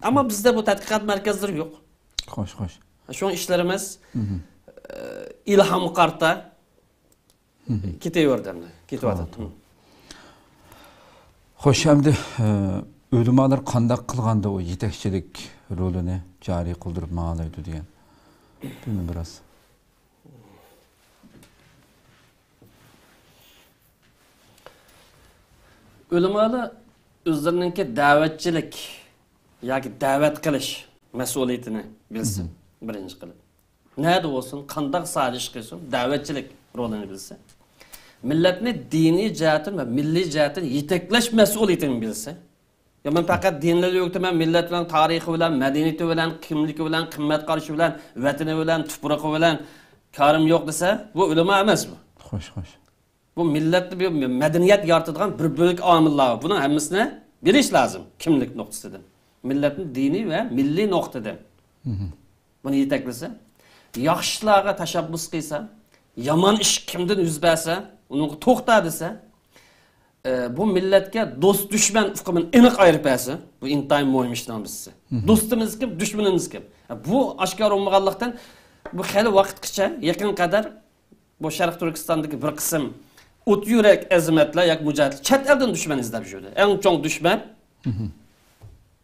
ئەمما بىزدە بۇ تەتقىقات مەركەزلىرى يوق. خوش، خوش. شۇڭا ئىشلىرىمىز، ئە، ئىلھامغا قارىتا كېتىۋەردى ئەمدى. كېتىۋاتىدۇ. توغرا، توغرا. خوش، ئەمدى، ئە، ئۆلىمالار قانداق قىلغاندا ئۇ يېتەكچىلىك رولىنى جارى قىلدۇرۇپ ماڭالايدۇ دېگەن. بۇنى بىراز. ئۆلىمالار ئۆزلىرىنىڭكى دەۋەتچىلىك ياكى دەۋەت قىلىش مەسئۇلىيىتىنى بىلسە، بىرىنچى قىلىپ. نەدە بولسۇن، قانداق ساھەدە ئىش قىلسۇن، دەۋەتچىلىك رولىنى بىلسە، مىللەتنى دىنىي جەھەتتىن ۋە مىللىي جەھەتتىن يېتەكلەش مەسئۇلىيىتىنى بىلسە، يا مەن پەقەت دىننى ئۆگىتىمەن، مىللەت بىلەن، تارىخى بىلەن، مەدەنىيىتى بىلەن، كىملىكى بىلەن، قىممەت قارىشى بىلەن، ۋەتىنى بىلەن، تۇپرىقى بىلەن كارىم يوق دېسە، بۇ ئۆلىما ئەمەس بۇ. خوش، خوش. بۇ مىللەتنى بىر مەدەنىيەت يارىتىدىغان بىر بۆلەك ئامىللار بار. بۇنىڭ ھەممىسىنى بىلىش لازىم، كىملىك نۇقتىسىدىن. مىللەتنى دىنىي ۋە مىللىي نۇقتىدىن. بۇنى يېتەكلىسە، ياخشى ئىشلارغا تەشەببۇس قىلسا، يامان ئىش كىمدىن يۈز بەرسە، ئۇنىڭغا توختا دېسە، ئە، بۇ مىللەتكە دوست، دۈشمەن ئۇقۇمىنى ئېنىق ئايرىپ بەرسە، بۇ ئىنتايىن مۇھىم ئىشنىڭ بىرسى. دوستىمىز كىم، دۈشمىنىمىز كىم؟ ئە، بۇ ئاشكارا بولمىغانلىقتىن، بۇ خېلى ۋاقىتقىچە، يېقىنغا قەدەر بۇ شەرقىي تۈركىستاندىكى بىر قىسىم ئوت يۈرەك ئەزىمەتلەر ياكى مۇجاھىدلار چەت ئەلدىن دۈشمەن ئىزدەپ يۈردى. ئەڭ چوڭ دۈشمەن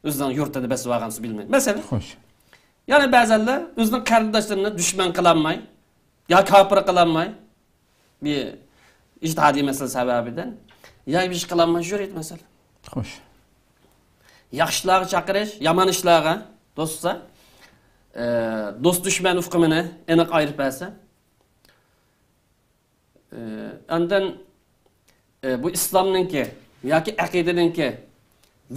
ئۆزىنىڭ يۇرتىنى بېسىۋالغان بىلمەيدۇ. مەسىلەن، خوش. يەنە بەزەنلەر ئۆزىنىڭ قېرىنداشلىرىنى دۈشمەن قىلالماي، يا كاپىر قىلالماي، بىر ئىجتىھادىي مەسىلە سەۋەبىدىن يا بىر ئىش قىلالماي يۈرىدۇ، مەسىلەن. خوش. ياخشى ئىشلارغا چاقىرىش، يامان ئىشلارغا دوستلار، ئە، دوست دۈشمەن ئۇقۇمىنى ئېنىق ئايرىپ بەرسە. ئە، ئاندىن، ئە، بۇ ئىسلامنىڭكى ياكى ئەقىدىنىڭكى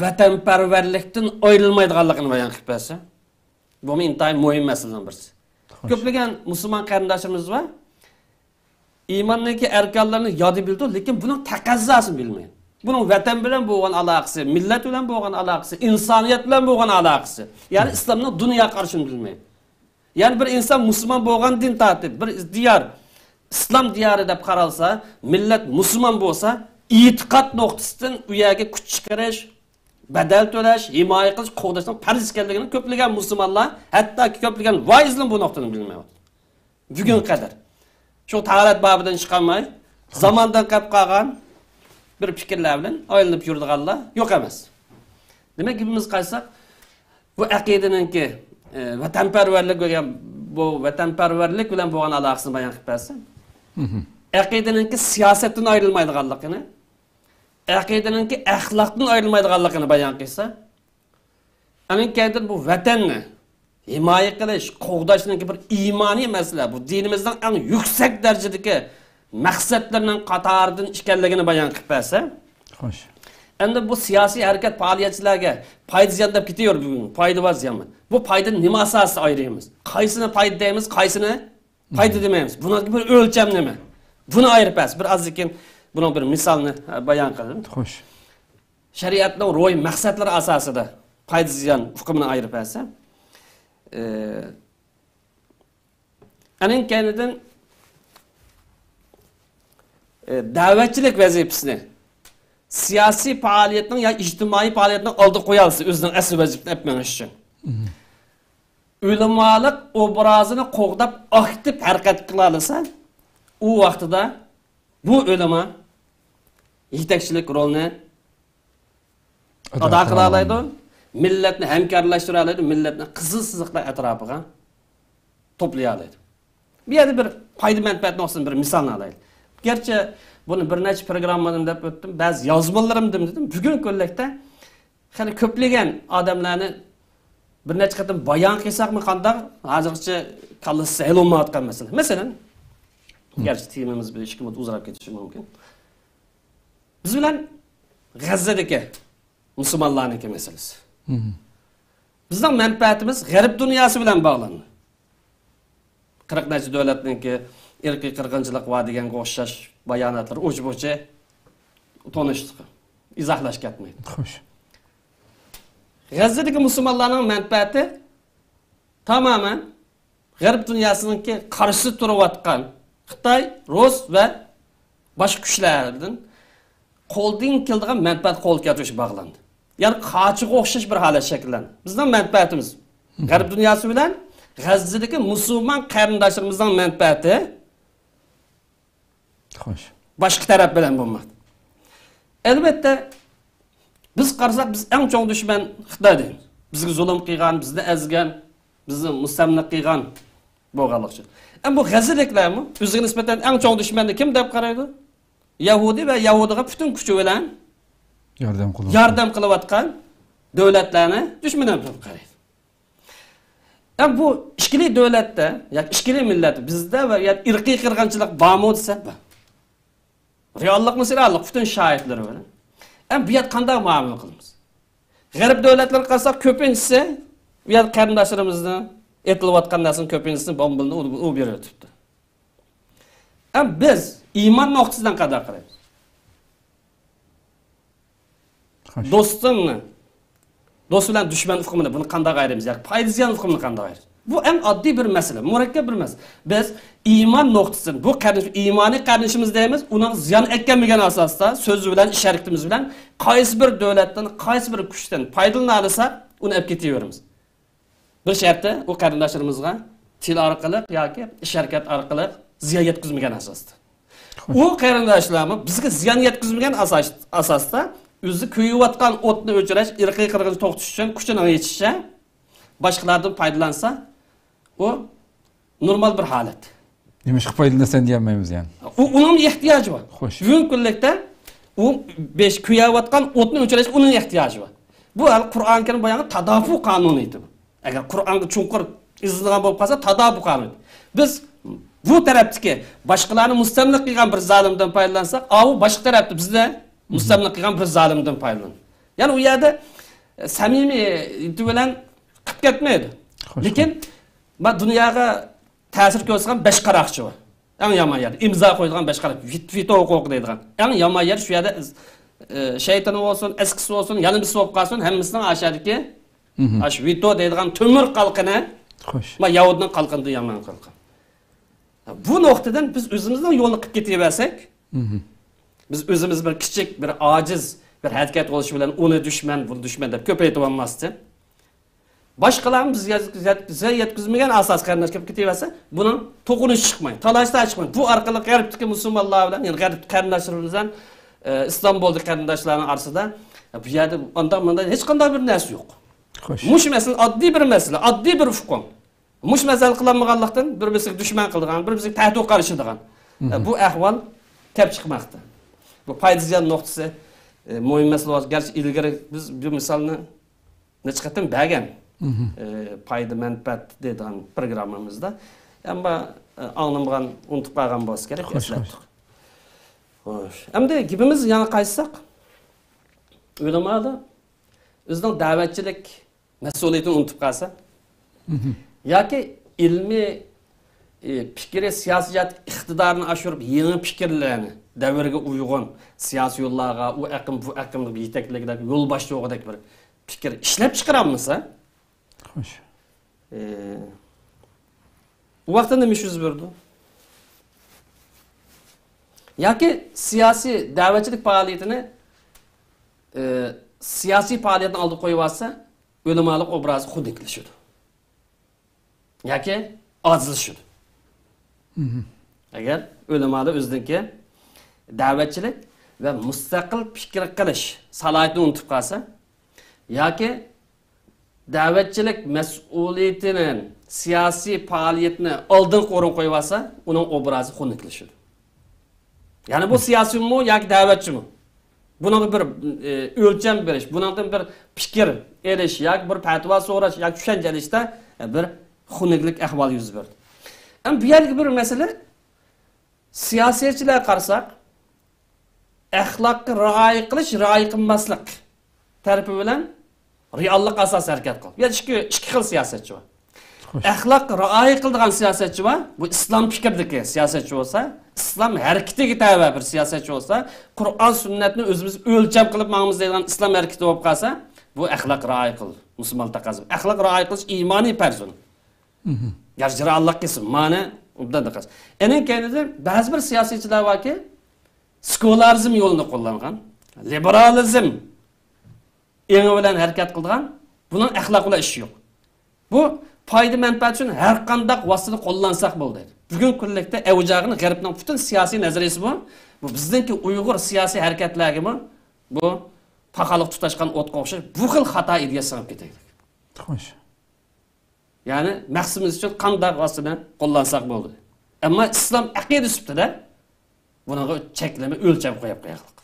ۋەتەنپەرۋەرلىكتىن ئايرىلمايدىغانلىقىنى بايان قىلىپ بەرسە. بۇمۇ ئىنتايىن مۇھىم مەسىلىنىڭ بىرسى. خوش. كۆپلىگەن مۇسۇلمان قېرىنداشلىرىمىز بار. ئىماننىڭكى ئەركانلىرىنى ياد بىلىدۇ، لېكىن بۇنىڭ تەقەززاسىنى بىلمەيدۇ. بۇنىڭ ۋەتەن بىلەن بولغان ئالاقىسى، مىللەت بىلەن بولغان ئالاقىسى، ئىنسانىيەت بىلەن بولغان ئالاقىسى، يەنى ئىسلامنىڭ دۇنيا قارىشىنى بىلمەيدۇ. يەنى بىر ئىنسان مۇسۇلمان بولغاندىن تارتىپ، بىر دىيار ئىسلام دىيارى دەپ قارالسا، مىللەت مۇسۇلمان بولسا، ئېتىقاد نۇقتىسىدىن ئۇ يەرگە كۈچ چىقىرىش، بەدەل تۆلەش، ھىمايە قىلىش، قوغداشنىڭ پەرز ئىكەنلىكىنى كۆپلىگەن مۇسۇلمانلار، ھەتتاكى كۆپلىگەن ۋائىزلىرىمۇ بۇ نۇقتىنى بىلمەيۋاتىدۇ. بۈگۈنگە قەدەر شۇ تاھارەت بابىدىن چىقالماي، زاماندىن قېلىپ قالغان بىر پىكىرلەر بىلەن ئايلىنىپ يۈرىدىغانلار يوق ئەمەس. دېمەك، گېپىمىزگە قايتساق، بۇ ئەقىدىنىڭكى، ئە، ۋەتەنپەرۋەرلىك دېگەن، بۇ ۋەتەنپەرۋەرلىك بىلەن بولغان ئالاقىسىنى بايان قىلىپ بەرسە، مهم. ئەقىدىنىڭكى سىياسەتتىن ئايرىلمايدىغانلىقىنى، ئەقىدىنىڭكى ئەخلاقتىن ئايرىلمايدىغانلىقىنى بايان قىلسا، ئەنىڭ كەينىدىن بۇ ۋەتەننى ھىمايە قىلىش، قوغداشنىڭكى بىر ئىمانىي مەسىلە، بۇ دىنىمىزنىڭ ئەڭ يۈكسەك دەرىجىدىكى مەقسەتلىرىنىڭ قاتارىدىن ئىكەنلىكىنى بايان قىلىپ بەرسە، خوش. ئەمدى بۇ سىياسىي ھەرىكەت پائالىيەتچىلەرگە پايدا زىيان دەپ كېتىۋېرىدۇ بۈگۈن. پايدا بار، زىيان بار. بۇ پايدىنى نېمە ئاساسىدا ئايرىيمىز؟ قايسىنى پايدا دەيمىز، قايسىنى پايدا دېمەيمىز. بۇنىڭ بىر ئۆلچەم نېمە؟ بۇنى ئايرىپ بەرسە، بىر ئازدىن كېيىن بۇنىڭ بىر مىسالىنى، ئە، بايان قىلدىم. خوش. شەرىئەتنىڭ روھىي مەقسەتلىرى ئاساسىدا پايدا زىيان ئۇقۇمىنى ئايرىپ بەرسە، ئە، ئەنىڭ كەينىدىن، ئە، دەۋەتچىلىك ۋەزىپىسىنى سىياسىي پائالىيەتنىڭ يا ئىجتىمائىي پائالىيەتنىڭ ئالدىغا قويالىسا، ئۆزىنىڭ ئەسلى ۋەزىپىسىنى ئېلىپ مېڭىش ئۈچۈن. مهم. ئۆلىمالىق ئوبرازىنى قوغداپ ئاكتىپ ھەرىكەت قىلالىسا، ئۇ ۋاقتىدا بۇ ئۆلىما يېتەكچىلىك رولىنى ئادا ئادا قىلالايدۇ، مىللەتنى ھەمكارلاشتۇرالايدۇ، مىللەتنى قىزىل سىزىقلار ئەتراپىغا توپلىيالايدۇ. بۇ يەردە بىر پايدا مەنپەئەت نۇقتىسىدىن بىر مىسالنى ئالايلى. گەرچە بۇنى بىر نەچچە پروگراممىدىن دەپ ئۆتتۈم، بەزى يازمىلىرىمدىن دېدىم. بۈگۈنكى كۈنلۈكتە خېلى كۆپلىگەن ئادەملەرنى بىر نەچچە قېتىم بايان قىلساقمۇ قانداق؟ ھازىرغىچە كاللىسى ھەل بولمايۋاتقان مەسىلە. مەسىلەن، گەرچە تېمىمىز بىر ئىككى مىنۇت ئۇزىراپ كېتىشى مۇمكىن. بىز بىلەن غەززىدىكى مۇسۇلمانلارنىڭكى مەسىلىسى. مم. بىزنىڭ مەنپەئەتىمىز غەرب دۇنياسى بىلەن باغلىنىدۇ. قىرىق نەچچە دۆلەتنىڭكى ئىرقىي قىرغىنچىلىق بار دېگەنگە ئوخشاش باياناتلىرى ئۇچ-بۇچى تونۇشلۇق، ئىزاھلاش كەتمەيدۇ. خوش. غەززىدىكى مۇسۇلمانلارنىڭ مەنپەئەتى تامامەن غەرب دۇنياسىنىڭكى قارشىسىدا تۇرۇۋاتقان خىتاي، رۇس ۋە باشقا كۈچلەردىن قولدىن كېلىدىغان مەنپەئەت قولغا كەلتۈرۈشكە باغلاندى. يەنى قاچىغا ئوخشاش بىر ھالەت شەكىللەندى. بىزنىڭ مەنپەئەتىمىز غەرب دۇنياسى بىلەن غەززىدىكى مۇسۇلمان قېرىنداشلىرىمىزنىڭ مەنپەئەتى خوش. باشقا تەرەپ بىلەن بولماقتا. ئەلۋەتتە، بىز قارىساق، بىز ئەڭ چوڭ دۈشمەن خىتاي دەيمىز. بىزگە زۇلۇم قىلغان، بىزنى ئەزگەن، بىزنى مۇستەملىكە قىلغان بولغانلىقى ئۈچۈن. ئەمما بۇ غەززىدىكىلەرمۇ ئۆزىگە نىسبەتەن ئەڭ چوڭ دۈشمەننى كىم دەپ قارايدۇ؟ يەھۇدىي ۋە يەھۇدىيغا پۈتۈن كۈچى بىلەن ياردەم قىلىۋاتقان. ياردەم قىلىۋاتقان دۆلەتلەرنى دۈشمىنى دەپ قارايدۇ. ئەمما بۇ ئىككىلى دۆلەتتە ياكى ئىككىلى مىللەتتە بىزدە ۋە يا ئىرقىي قىرغىنچىلىق بارمۇ دېسە، بار. رېئاللىقمۇ رېئاللىق، پۈتۈن شاھىتلىرى بىلەن. ئەمما بۇ يەردە قانداق مۇئامىلە قىلىمىز؟ غەرب دۆلەتلىرىگە قارىساق، كۆپىنچىسى بۇ يەردە قېرىنداشلىرىمىزنىڭ ئېتىلىۋاتقان نەرسىنىڭ كۆپىنچىسىنى بومبىلىنى ئۇ، ئۇ بېرىۋېتىپتۇ. ئەمما بىز ئىمان نۇقتىسىدىن قانداق قارايمىز؟ خوش. دوستۇمنى، دوست بىلەن دۈشمەن ئۇقۇمىنى بۇنى قانداق ئايرىيمىز؟ ياكى پايدا زىيان ئۇقۇمىنى قانداق ئايرىيمىز؟ بۇ ئەڭ ئاددىي بىر مەسىلە، مۇرەككەپ بىر مەسىلە. بىز ئىمان نۇقتىسىدىن، بۇ قېرىندىش، ئىمانىي قېرىندىشىمىز دەيمىز، ئۇنىڭ زىيان ئەتكەنمىگەن ئاساستا، سۆزى بىلەن، ئىش ھەرىكىتىمىز بىلەن قايسى بىر دۆلەتتىن، قايسى بىر كۈچتىن پايدىلىنالىساق، ئۇنى ئەپ كېتىۋېرىمىز. بىر شەرتى، ئۇ قېرىنداشلىرىمىزغا تىل ئارقىلىق ياكى ئىش ھەرىكەت ئارقىلىق زىيان يەتكۈزمىگەن ئاساستا. خوش. ئۇ قېرىنداشلارمۇ بىزگە زىيان يەتكۈزمىگەن ئاساس-، ئاساستا ئۆزى كۆيۈۋاتقان ئوتنى ئۆچۈرۈش، ئىرقىي قىرغىنچىلىق توختىتىش ئۈچۈن كۈچىنى يېتىشىچە باشقىلاردىن پايدىلانسا، ئۇ نورمال بىر ھالەت. نېمىشقا پايدىلىنىسەن دېيەلمەيمىز يەنى. ئۇ، ئۇنىڭ ئېھتىياجى بار. خوش. بۈگۈنكى كۈنلۈكتە ئۇ بەش كۆيۈۋاتقان ئوتنى ئۆچۈرۈشكە ئۇنىڭ ئېھتىياجى بار. بۇ ھال قۇرئان كەرىم بايانغا تادافۇ قانۇنىيىتى بۇ. ئەگەر قۇرئانغا چوڭقۇر ئىزدىنىدىغان بولۇپ قالسا، تادافۇ قانۇنىيىتى. بىز بۇ تەرەپتىكى باشقىلارنى مۇستەملىكە قىلغان بىر زالىمدىن پايدىلانساق، ئاۋۇ باشقا تەرەپتە بىزنى مۇستەملىكە قىلغان بىر زالىمدىن پايدىلىنىدۇ. يەنى ئۇ يەردە، ئە، سەمىمىيىتى بىلەن قىپ كەتمەيدۇ. خوش. لېكىن، ما دۇنياغا تەسىر كۆرسەتكەن بەش قاراقچى بار. ئەڭ يامان يەر. ئىمزا قويىدىغان بەش قاراقچى. ۋىت-، ۋىتو ھوقۇقى دەيدىغان. ئەڭ يامان يەر شۇ يەردە، ئە، شەيتىنى بولسۇن، ئەسكىسى بولسۇن، يەنە بىرسى بولۇپ قالسۇن، ھەممىسىنىڭ ئاشۇ يەردىكى، مهم. ئاشۇ ۋىتو دەيدىغان تۆمۈر قالقىنى، خوش. ما يەھۇدنىڭ قالقىنىدىن يامان قالقان. بۇ نۇقتىدىن بىز ئۆزىمىزنىڭ يولىنى قىلىپ كېتىۋەرسەك، مهم. بىز ئۆزىمىز بىر كىچىك، بىر ئاجىز، بىر ھەرىكەت بولۇشى بىلەن ئۇنى دۈشمەن، بۇنى دۈشمەن دەپ كۆپەيتىۋالماستىن، باشقىلارمۇ بىز يەت-، يەت-، بىزگە يەتكۈزمىگەن ئاساسىي قېرىنداش كېلىپ كېتىۋەرسە، بۇنىڭ توقۇنۇشى چىقماي، تالاش-تارتىش چىقماي، بۇ ئارقىلىق غەربتىكى مۇسۇلمانلار بىلەن، يەنى غەرب قېرىنداشلىرىمىز بىلەن، ئە، ئىسلام بولدى قېرىنداشلارنىڭ ئارىسىدا، ئە، بۇ يەردە ئانداق مۇنداق ھېچقانداق بىر نەرسە يوق. خوش. مۇشۇ مەسىلە ئاددىي بىر مەسىلە، ئاددىي بىر ئۇقۇم. مۇشۇ مەسىلە قىلالمىغانلىقتىن، بىر-بىرسىگە دۈشمەن قىلىدىغان، بىر-بىرسىگە تەتۈر قارىشىدىغان، مهم. بۇ ئەھۋال كەپ چىقماقتا. بۇ پايدا زىيان نۇقتىسى، ئە، مۇھىم مەسىلە بولسا، گەرچە ئىلگىرى بىز بۇ مىسالنى نەچچە قېتىم بەرگەن، مهم. ئە، پايدا مەنپەئەت دەيدىغان پروگراممىمىزدا. ئەمما، ئە، ئاڭلىمىغان، ئۇنتۇپ قالغان بولسا كېرەك، خوش، ئەسلەتتۇق. خوش. ئەمدى گېپىمىز يەنە قايتساق، ئۆلىمادا ئۆزىنىڭ دەۋەتچىلىك مەسئۇلىيىتىنى ئۇنتۇپ قالسا، مهم. ياكى ئىلمىي، ئى، پىكرى سىياسىي جەھەتتىكى ئىقتىدارىنى ئاشۇرۇپ، يېڭى پىكىرلەرنى، دەۋرگە ئۇيغۇن سىياسىي يوللارغا، ئۇ ئېقىم، بۇ ئېقىمغا يېتەكلىگۈدەك، يول باشچى بولغۇدەك بىر پىكىر ئىشلەپ چىقىرالمىسا، خوش. ئى، ئۇ ۋاقىتتا نېمە ئىش يۈز بېرىدۇ؟ ياكى سىياسىي دەۋەتچىلىك پائالىيىتىنى، ئى، سىياسىي پائالىيەتنى ئالدىغا قويۇۋالسا، ئۆلىمالىق ئوبرازى خۇنۈكلىشىدۇ. ياكى ئاجىزلىشىدۇ. مهم. ئەگەر ئۆلىمادا ئۆزىنىڭكى دەۋەتچىلىك ۋە مۇستەقىل پىكىر قىلىش سالاھىيىتىنى ئۇنتۇپ قالسا، ياكى دەۋەتچىلىك مەسئۇلىيىتىنى، سىياسىي پائالىيەتنى ئالدىنقى ئورۇنغا قويۇۋالسا، ئۇنىڭ ئوبرازى خۇنۈكلىشىدۇ. يەنى بۇ سىياسىيمۇ ياكى دەۋەتچىمۇ؟ بۇنىڭغا بىر، ئى، ئۆلچەم بېرىش، بۇنىڭدىن بىر پىكىر ئېلىش ياكى بىر پەتىۋا سوراش ياكى چۈشەنچە ئېلىشتا، ئە، بىر خۇنۈكلۈك ئەھۋال يۈز بەردى. ئەمما بۇ يەردىكى بىر مەسىلە، سىياسەتچىلەرگە قارىساق، ئەخلاققا رىئايە قىلىش، رىئايە قىلماسلىق تەرىپى بىلەن رېئاللىق ئاساسىدا ھەرىكەت قىلىدۇ. يەنى ئىككى، ئىككى خىل سىياسەتچى بار. خوش. ئەخلاققا رىئايە قىلىدىغان سىياسەتچى بار. بۇ ئىسلام پىكرىدىكى سىياسەتچى بولسا، ئىسلام ھەرىكىتىگە تەۋە بىر سىياسەتچى بولسا، قۇرئان سۈننەتنى ئۆزىمىز ئۆلچەم قىلىپ ماڭىمىز دەيدىغان ئىسلام ھەرىكىتى بولۇپ قالسا، بۇ ئەخلاق رىئايە قىلىدۇ. مۇسۇلمان تەقەززا. ئەخلاق رىئايە قىلىش ئىمانىي پەرز ئۇنىڭ. مهم. ياخشى، رېئاللىق قىلسۇن. مانا ئوبدان دىققەت. ئېنىڭ كەينىدىن بەزى بىر سىياسەتچىلەر باركى، سېكۇلارىزم يولىنى قوللانغان، لىبېرالىزم ئېڭى بىلەن ھەرىكەت قىلىدىغان، بۇنىڭ ئەخلاق بىلەن ئىشى يوق. بۇ پايدا مەنپەئەت ئۈچۈن ھەر قانداق ۋاسىتىنى قوللانساق بولدى. بۈگۈنكى كۈنلۈكتە ئەۋج ئالغان غەربنىڭ پۈتۈن سىياسىي نەزەرىيىسى بۇ. بۇ بىزنىڭكى ئۇيغۇر سىياسىي ھەرىكەتلەرگىمۇ بۇ پاخاللىق تۇتاشقان ئوتقا ئوخشاش بۇ خىل خاتا ئىدىيە سىڭىپ كېتەيلىك. خوش. يەنى مەقسىتىمىز ئۈچۈن قانداق ۋاسىتىنى قوللانساق بولدى. ئەمما ئىسلام ئەقىدە سۈپىتىدە بۇنىڭغا چەكلىمە، ئۆلچەم قويۇپ قويايلىق.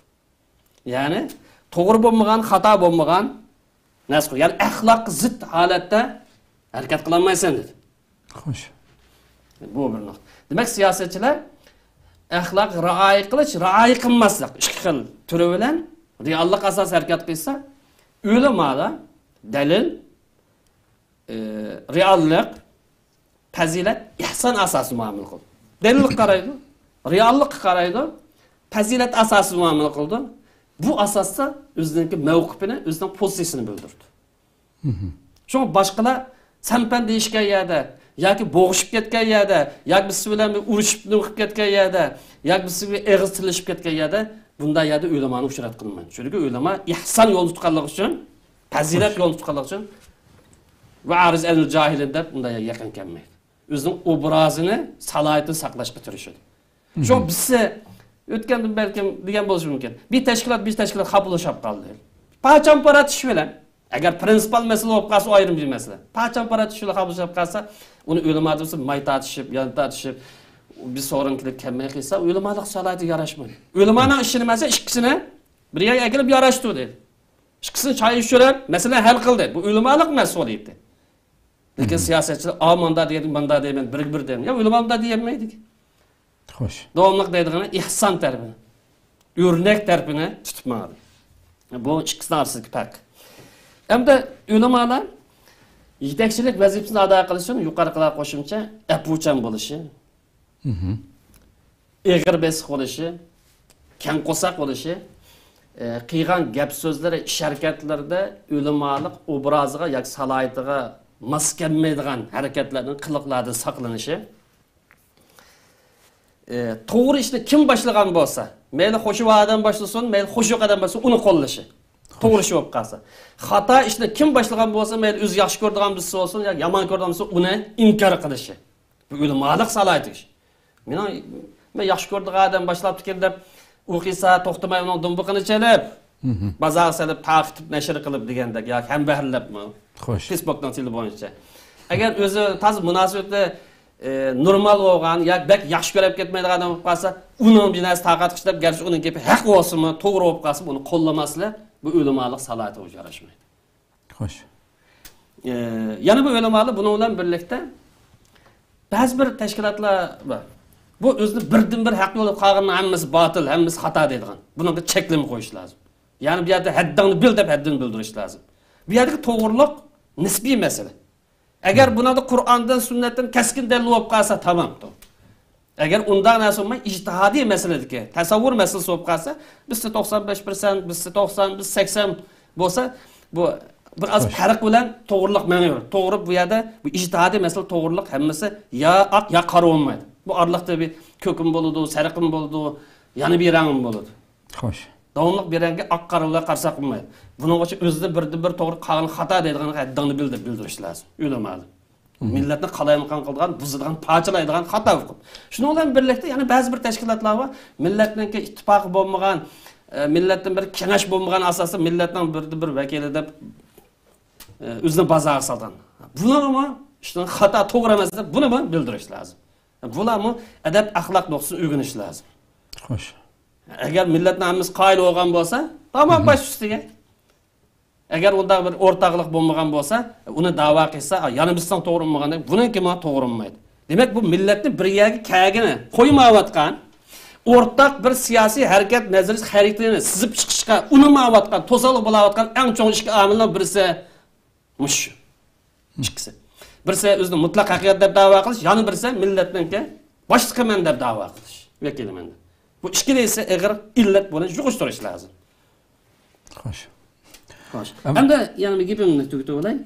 يەنى توغرا بولمىغان، خاتا بولمىغان نەرسە قوي. يەنى ئەخلاققا زىت ھالەتتە ھەرىكەت قىلالمايسەن دېدى. خوش. بۇ بىر نۇقتا. دېمەك، سىياسەتچىلەر ئەخلاققا رىئايە قىلىش، رىئايە قىلماسلىق ئىككى خىل تۈرى بىلەن رېئاللىق ئاساسىدا ھەرىكەت قىلسا، ئۆلىمادا دەلىل، ئى، رېئاللىق، پەزىلەت، ئېھسان ئاساسىدا مۇئامىلە قىلىدۇ. دەلىلگە قارايدۇ، رېئاللىققا قارايدۇ، پەزىلەت ئاساسىدا مۇئامىلە قىلىدۇ. بۇ ئاساستا ئۆزىنىڭكى مەۋقىپىنى، ئۆزىنىڭ پوزىتسىيىسىنى بىلدۈرىدۇ. مهم. شۇڭا باشقىلار سەن-پەن دېيىشكەن يەردە ياكى بوغۇشۇپ كەتكەن يەردە ياكى بىز سىز بىلەن بىر ئۇرۇشۇپ نېمە قىلىپ كەتكەن يەردە ياكى بىز سىز بىلەن ئېغىز تىللىشىپ كەتكەن يەردە بۇنداق يەردە ئۆلىمانى ئۇچراتقىلىماڭ. چۈنكى ئۆلىما ئېھسان يولىدا تۇتقانلىقى ئۈچۈن، پەزىلەت يولىدا تۇتقانلىقى ئۈچۈن، ۋە ئارىز ئەنىل جاھىلىن دەپ ئۇنداق يەرگە يېقىن كەلمەيدۇ. ئۆزىنىڭ ئوبرازىنى، سالاھىيىتىنى ساقلاشقا تىرىشىدۇ. شۇڭا بىز ئۆتكەندىن بەلكىم دېگەن بولۇشى مۇمكىن. بىر تەشكىلات، بىر تەشكىلات خاپىلىشىپ قالدى. پاچان-پارا ئىش بىلەن. ئەگەر پرىنسىپال مەسىلە بولۇپ قالسا، ئۇ ئايرىم بىر مەسىلە. پاچان-پارا ئىش بىلەن خاپىلىشىپ قالسا، ئۇنى ئۆلىما دېسە ماي تارتىشىپ، يان تارتىشىپ، بىر سورۇن كېلىپ كەلمەي قىلسا، ئۆلىمالىق سالاھىيىتىگە ياراشمايدۇ. ئۆلىمانىڭ ئىشى نېمە دېسە، ئىككىسىنى بىر يەرگە ئەكېلىپ ياراشتۇردى. ئىككىسىنى چاي ئىچۈرۈپ، مەسىلىنى ھەل قىلدى. بۇ ئۆلىمالىق مەسئۇلىيىتى. لېكىن سىياسەتچىلەر، ئا، مۇنداق دېگەن، مۇنداق دەيمەن، بىرگە بىر دەيمەن. يا ئۆلىما مۇنداق دېيەلمەيدىكەن. خوش. داۋاملىق دەيدىغىنى ئېھسان تەرىپىنى، ئۆرنەك تەرىپىنى تۇتۇپ ماڭىدۇ. بۇ ئىككىسىنىڭ ئارىسىدىكى پەرق. ئەمدى ئۆلىمالار يېتەكچىلىك ۋەزىپىسىنى ئادا قىلىش ئۈچۈن يۇقىرىقىلار قوشۇمچە ئەپۇچان بولۇشى، ئېغىر بېسىق بولۇشى، كەڭ قورساق بولۇشى، ئە، قىلغان گەپ سۆزلىرى، ئىش ھەرىكەتلىرىدە ئۆلىمالىق ئوبرازىغا ياكى سالاھىيىتىغا ماس كەلمەيدىغان ھەرىكەتلەردىن، قىلىقلاردىن ساقلىنىشى، ئە، توغرا ئىشنى كىم باشلىغان بولسا، مەيلى خۇشۇ ئادەم باشلىسۇن، مەيلى خۇشۇ ئادەم باشلىسۇن، ئۇنى قوللىشى. توغرا ئىش بولۇپ قالسا. خاتا ئىشنى كىم باشلىغان بولسا، مەيلى ئۆزى ياخشى كۆرىدىغان بىرسى بولسۇن ياكى يامان كۆرىدىغان بىرسى، ئۇنى ئىنكار قىلىشى. بۇ ئۆلىمالىق سالاھىيىتى ئىش. مېنىڭ، مەن ياخشى كۆرىدىغان ئادەم باشلاپتىكەن دەپ، ئۇ قىلسا توختىماي ئۇنىڭ دۇمبىقىنى چېلىپ، بازارغا سېلىپ، تارقىتىپ، نەشر قىلىپ دېگەندەك ياكى ھەمبەھىرلەپمۇ؟ خوش. فېيسبوكنىڭ تېلېفونىچە. ئەگەر ئۆزى تازا مۇناسىۋىتى، ئە، نورمال بولغان ياكى بەك ياخشى كۆرۈپ كەتمەيدىغان ئادەم بولۇپ قالسا، ئۇنىڭ بىر نەرسە تارقاتقۇچى دەپ، گەرچە ئۇنىڭ گېپى ھەق بولسىمۇ، توغرا بولۇپ قالسا، بۇنى قوللىماسلىق، بۇ ئۆلىمالىق سالاھىيىتىگە ياراشمايدۇ. خوش. ئە، يەنە بۇ ئۆلىمالار بۇنىڭ بىلەن بىرلىكتە بەزى بىر تەشكىلاتلار بار. بۇ ئۆزىنى بىردىنبىر ھەق يولى، قالغىنىنىڭ ھەممىسى باتىل، ھەممىسى خاتا دەيدىغان. بۇنىڭغا چەكلىمە قويۇش لازىم. يەنى بۇ يەردە ھەددىڭنى بىل دەپ ھەددىنى بىلدۈرۈش لازىم. بۇ يەردىكى توغرىلىق نىسپىي مەسىلە. ئەگەر بۇنىڭدا قۇرئاندىن، سۈننەتتىن كەسكىن دەلىل بولۇپ قالسا، تامام. ئەگەر ئۇنداق نەرسە بولماي، ئىجتىھادىي مەسىلىدىكى تەسەۋۋۇر مەسىلىسى بولۇپ قالسا، بىرسى توقسان بەش پىرسەنت، بىرسى توقسان، بىرسى سەكسەن بولسا، بۇ بىر ئاز پەرق بىلەن توغرىلىق مېڭىۋېرىدۇ. توغرا، بۇ يەردە بۇ ئىجتىھادىي مەسىلە، توغرىلىق ھەممىسى يا ئاق، يا قارا بولمايدۇ. بۇ ئارىلىقتا بىر كۆكمۇ بولىدۇ، سېرىقمۇ بولىدۇ، يەنە بىر رەڭمۇ بولىدۇ. خوش. داۋاملىق بىر رەڭگە ئاق، قارا بىلەن قارىساق بولمايدۇ. بۇنىڭغا ئۆزىدە بىردىنبىر توغرا، قالغىنى خاتا دەيدىغانغا ھەددىڭنى بىل دەپ بىلدۈرۈش لازىم. ئۆلىمالار. مىللەتنى قالايمىقان قىلىدىغان، بۇزىدىغان، پارچىلايدىغان خاتا ئۇقۇم. شۇنىڭ بىلەن بىرلىكتە يەنە بەزى بىر تەشكىلاتلار بار. مىللەتنىڭكى ئىتتىپاقى بولمىغان، ئە، مىللەتتىن بىر كېڭەش بولمىغان ئاساستا مىللەتنىڭ بىردىن بىر ۋەكىلى دەپ، ئە، ئۆزىنى بازارغا سالغان. بۇلارمۇ ئىشنىڭ خاتا، توغرا ئەمەس دەپ بۇنىمۇ بىلدۈرۈش لازىم. بۇلارمۇ ئەدەپ ئەخلاق نۇقتىسىدىن ئۆگىنىش لازىم. خوش. ئەگەر مىللەتنىڭ ھەممىسى قايىل بولغان بولسا، تامام باش ئۈستىگە. ئەگەر ئۇنداق بىر ئورتاقلىق بولمىغان بولسا، ئۇنى داۋا قىلسا، يەنە بىرسىنىڭ توغرا بولمىغاندەك، بۇنىڭكىمۇ توغرا بولمايدۇ. دېمەك، بۇ مىللەتنى بىر يەرگە كەلگىنى قويمايۋاتقان، ئورتاق بىر سىياسىي ھەرىكەت نەزەرىيە خەرىتىنى سىزىپ چىقىشقا ئۇنىمايۋاتقان، توسالغۇ بولاۋاتقان ئەڭ چوڭ ئىككى ئامىلنىڭ بىرسى مۇشۇ. ئىككىسى. بىرسى ئۆزىنى مۇتلەق ھەقىقەت دەپ داۋا قىلىش، يەنە بىرسى مىللەتنىڭكى باشلىقىمەن دەپ داۋا قىلىش، ۋەكىلىمەن دەپ. بۇ ئىككىلىسى ئېغىر ئىللەت، بۇنى يۇغۇشتۇرۇش لازىم. خوش. خوش. ئەم- ئەمدى يەنە بىر گېپىمنى تۈگىتىپ ئولاي.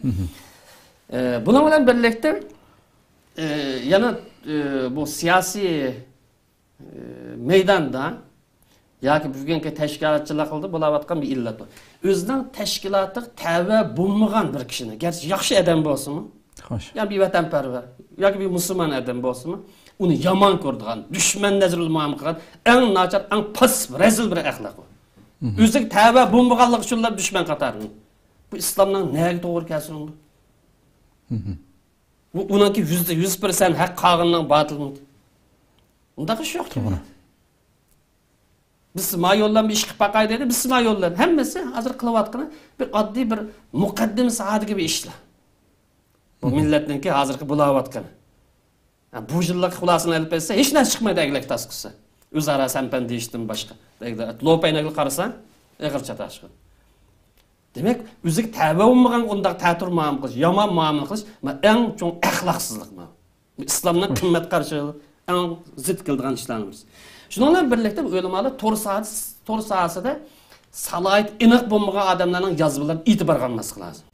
ئە، بۇنىڭ بىلەن بىرلىكتە، ئە، يەنە، ئە، بۇ سىياسىي، ئە، مەيداندا ياكى بۈگۈنكى تەشكىلاتچىلىقىدا بولاۋاتقان بىر ئىللەت بۇ. ئۆزىنىڭ تەشكىلاتىغا تەۋە بولمىغان بىر كىشىنى، گەرچە ياخشى ئادەم بولسىمۇ، خوش. يا بىر ۋەتەنپەرۋەر، ياكى بىر مۇسۇلمان ئادەم بولسىمۇ، ئۇنى يامان كۆرىدىغان، دۈشمەن نەزىرىدە مۇئامىلە قىلغان، ئەڭ ناچار، ئەڭ پاسسىپ، رەزىل بىر ئەخلاق بۇ. ئۆزىگە تەۋە بولمىغانلىقى ئۈچۈنلا دۈشمەن قاتارىدا. بۇ ئىسلامنىڭ نەگە توغرا كەلسۇن بۇ؟ بۇ ئۇنىڭكى يۈزدە يۈز پىرسەنت ھەق، قالغىنىنىڭ باتىلمىدى. ئۇنداق ئىش يوق. توغرا. بىز ما يوللارنى بىر ئىش قىلىپ باقاي دېدى. بىز ما يوللارنى. ھەممىسى ھازىر قىلىۋاتقىنى بىر ئاددىي بىر مۇقەددىمە ساھەدىكى بىر ئىشلار. بۇ مىللەتنىڭكى ھازىرقى بولاۋاتقىنى. ھە، بۇ يىللىق خۇلاسىنى ئېلىپ ئېيتسا، ھېچ نەرسە چىقمايدۇ ئەگلەك تاسقىسى. ئۆزئارا سەن-پەن دېيىشتىن باشقا. لوپەينەكلىك قارىسا، ئېغىر چاتاشقان. دېمەك، ئۆزىگە تەۋە بولمىغانغا ئۇنداق تەتۈر مۇئامىلە قىلىش، يامان مۇئامىلە قىلىش، مانا ئەڭ چوڭ ئەخلاقسىزلىق مانا. ئىسلامنىڭ قىممەت قارىشىغا ئەڭ زىت كېلىدىغان ئىشلارنىڭ بىرسى. شۇنىڭ بىلەن بىرلىكتە، بۇ ئۆلىمالار تور ساھەسى، تور ساھەسىدە سالاھىيىتى ئېنىق بولمىغان ئادەملەرنىڭ يازمىلىرىنى ئېتىبارغا ئالماسلىق لازىم.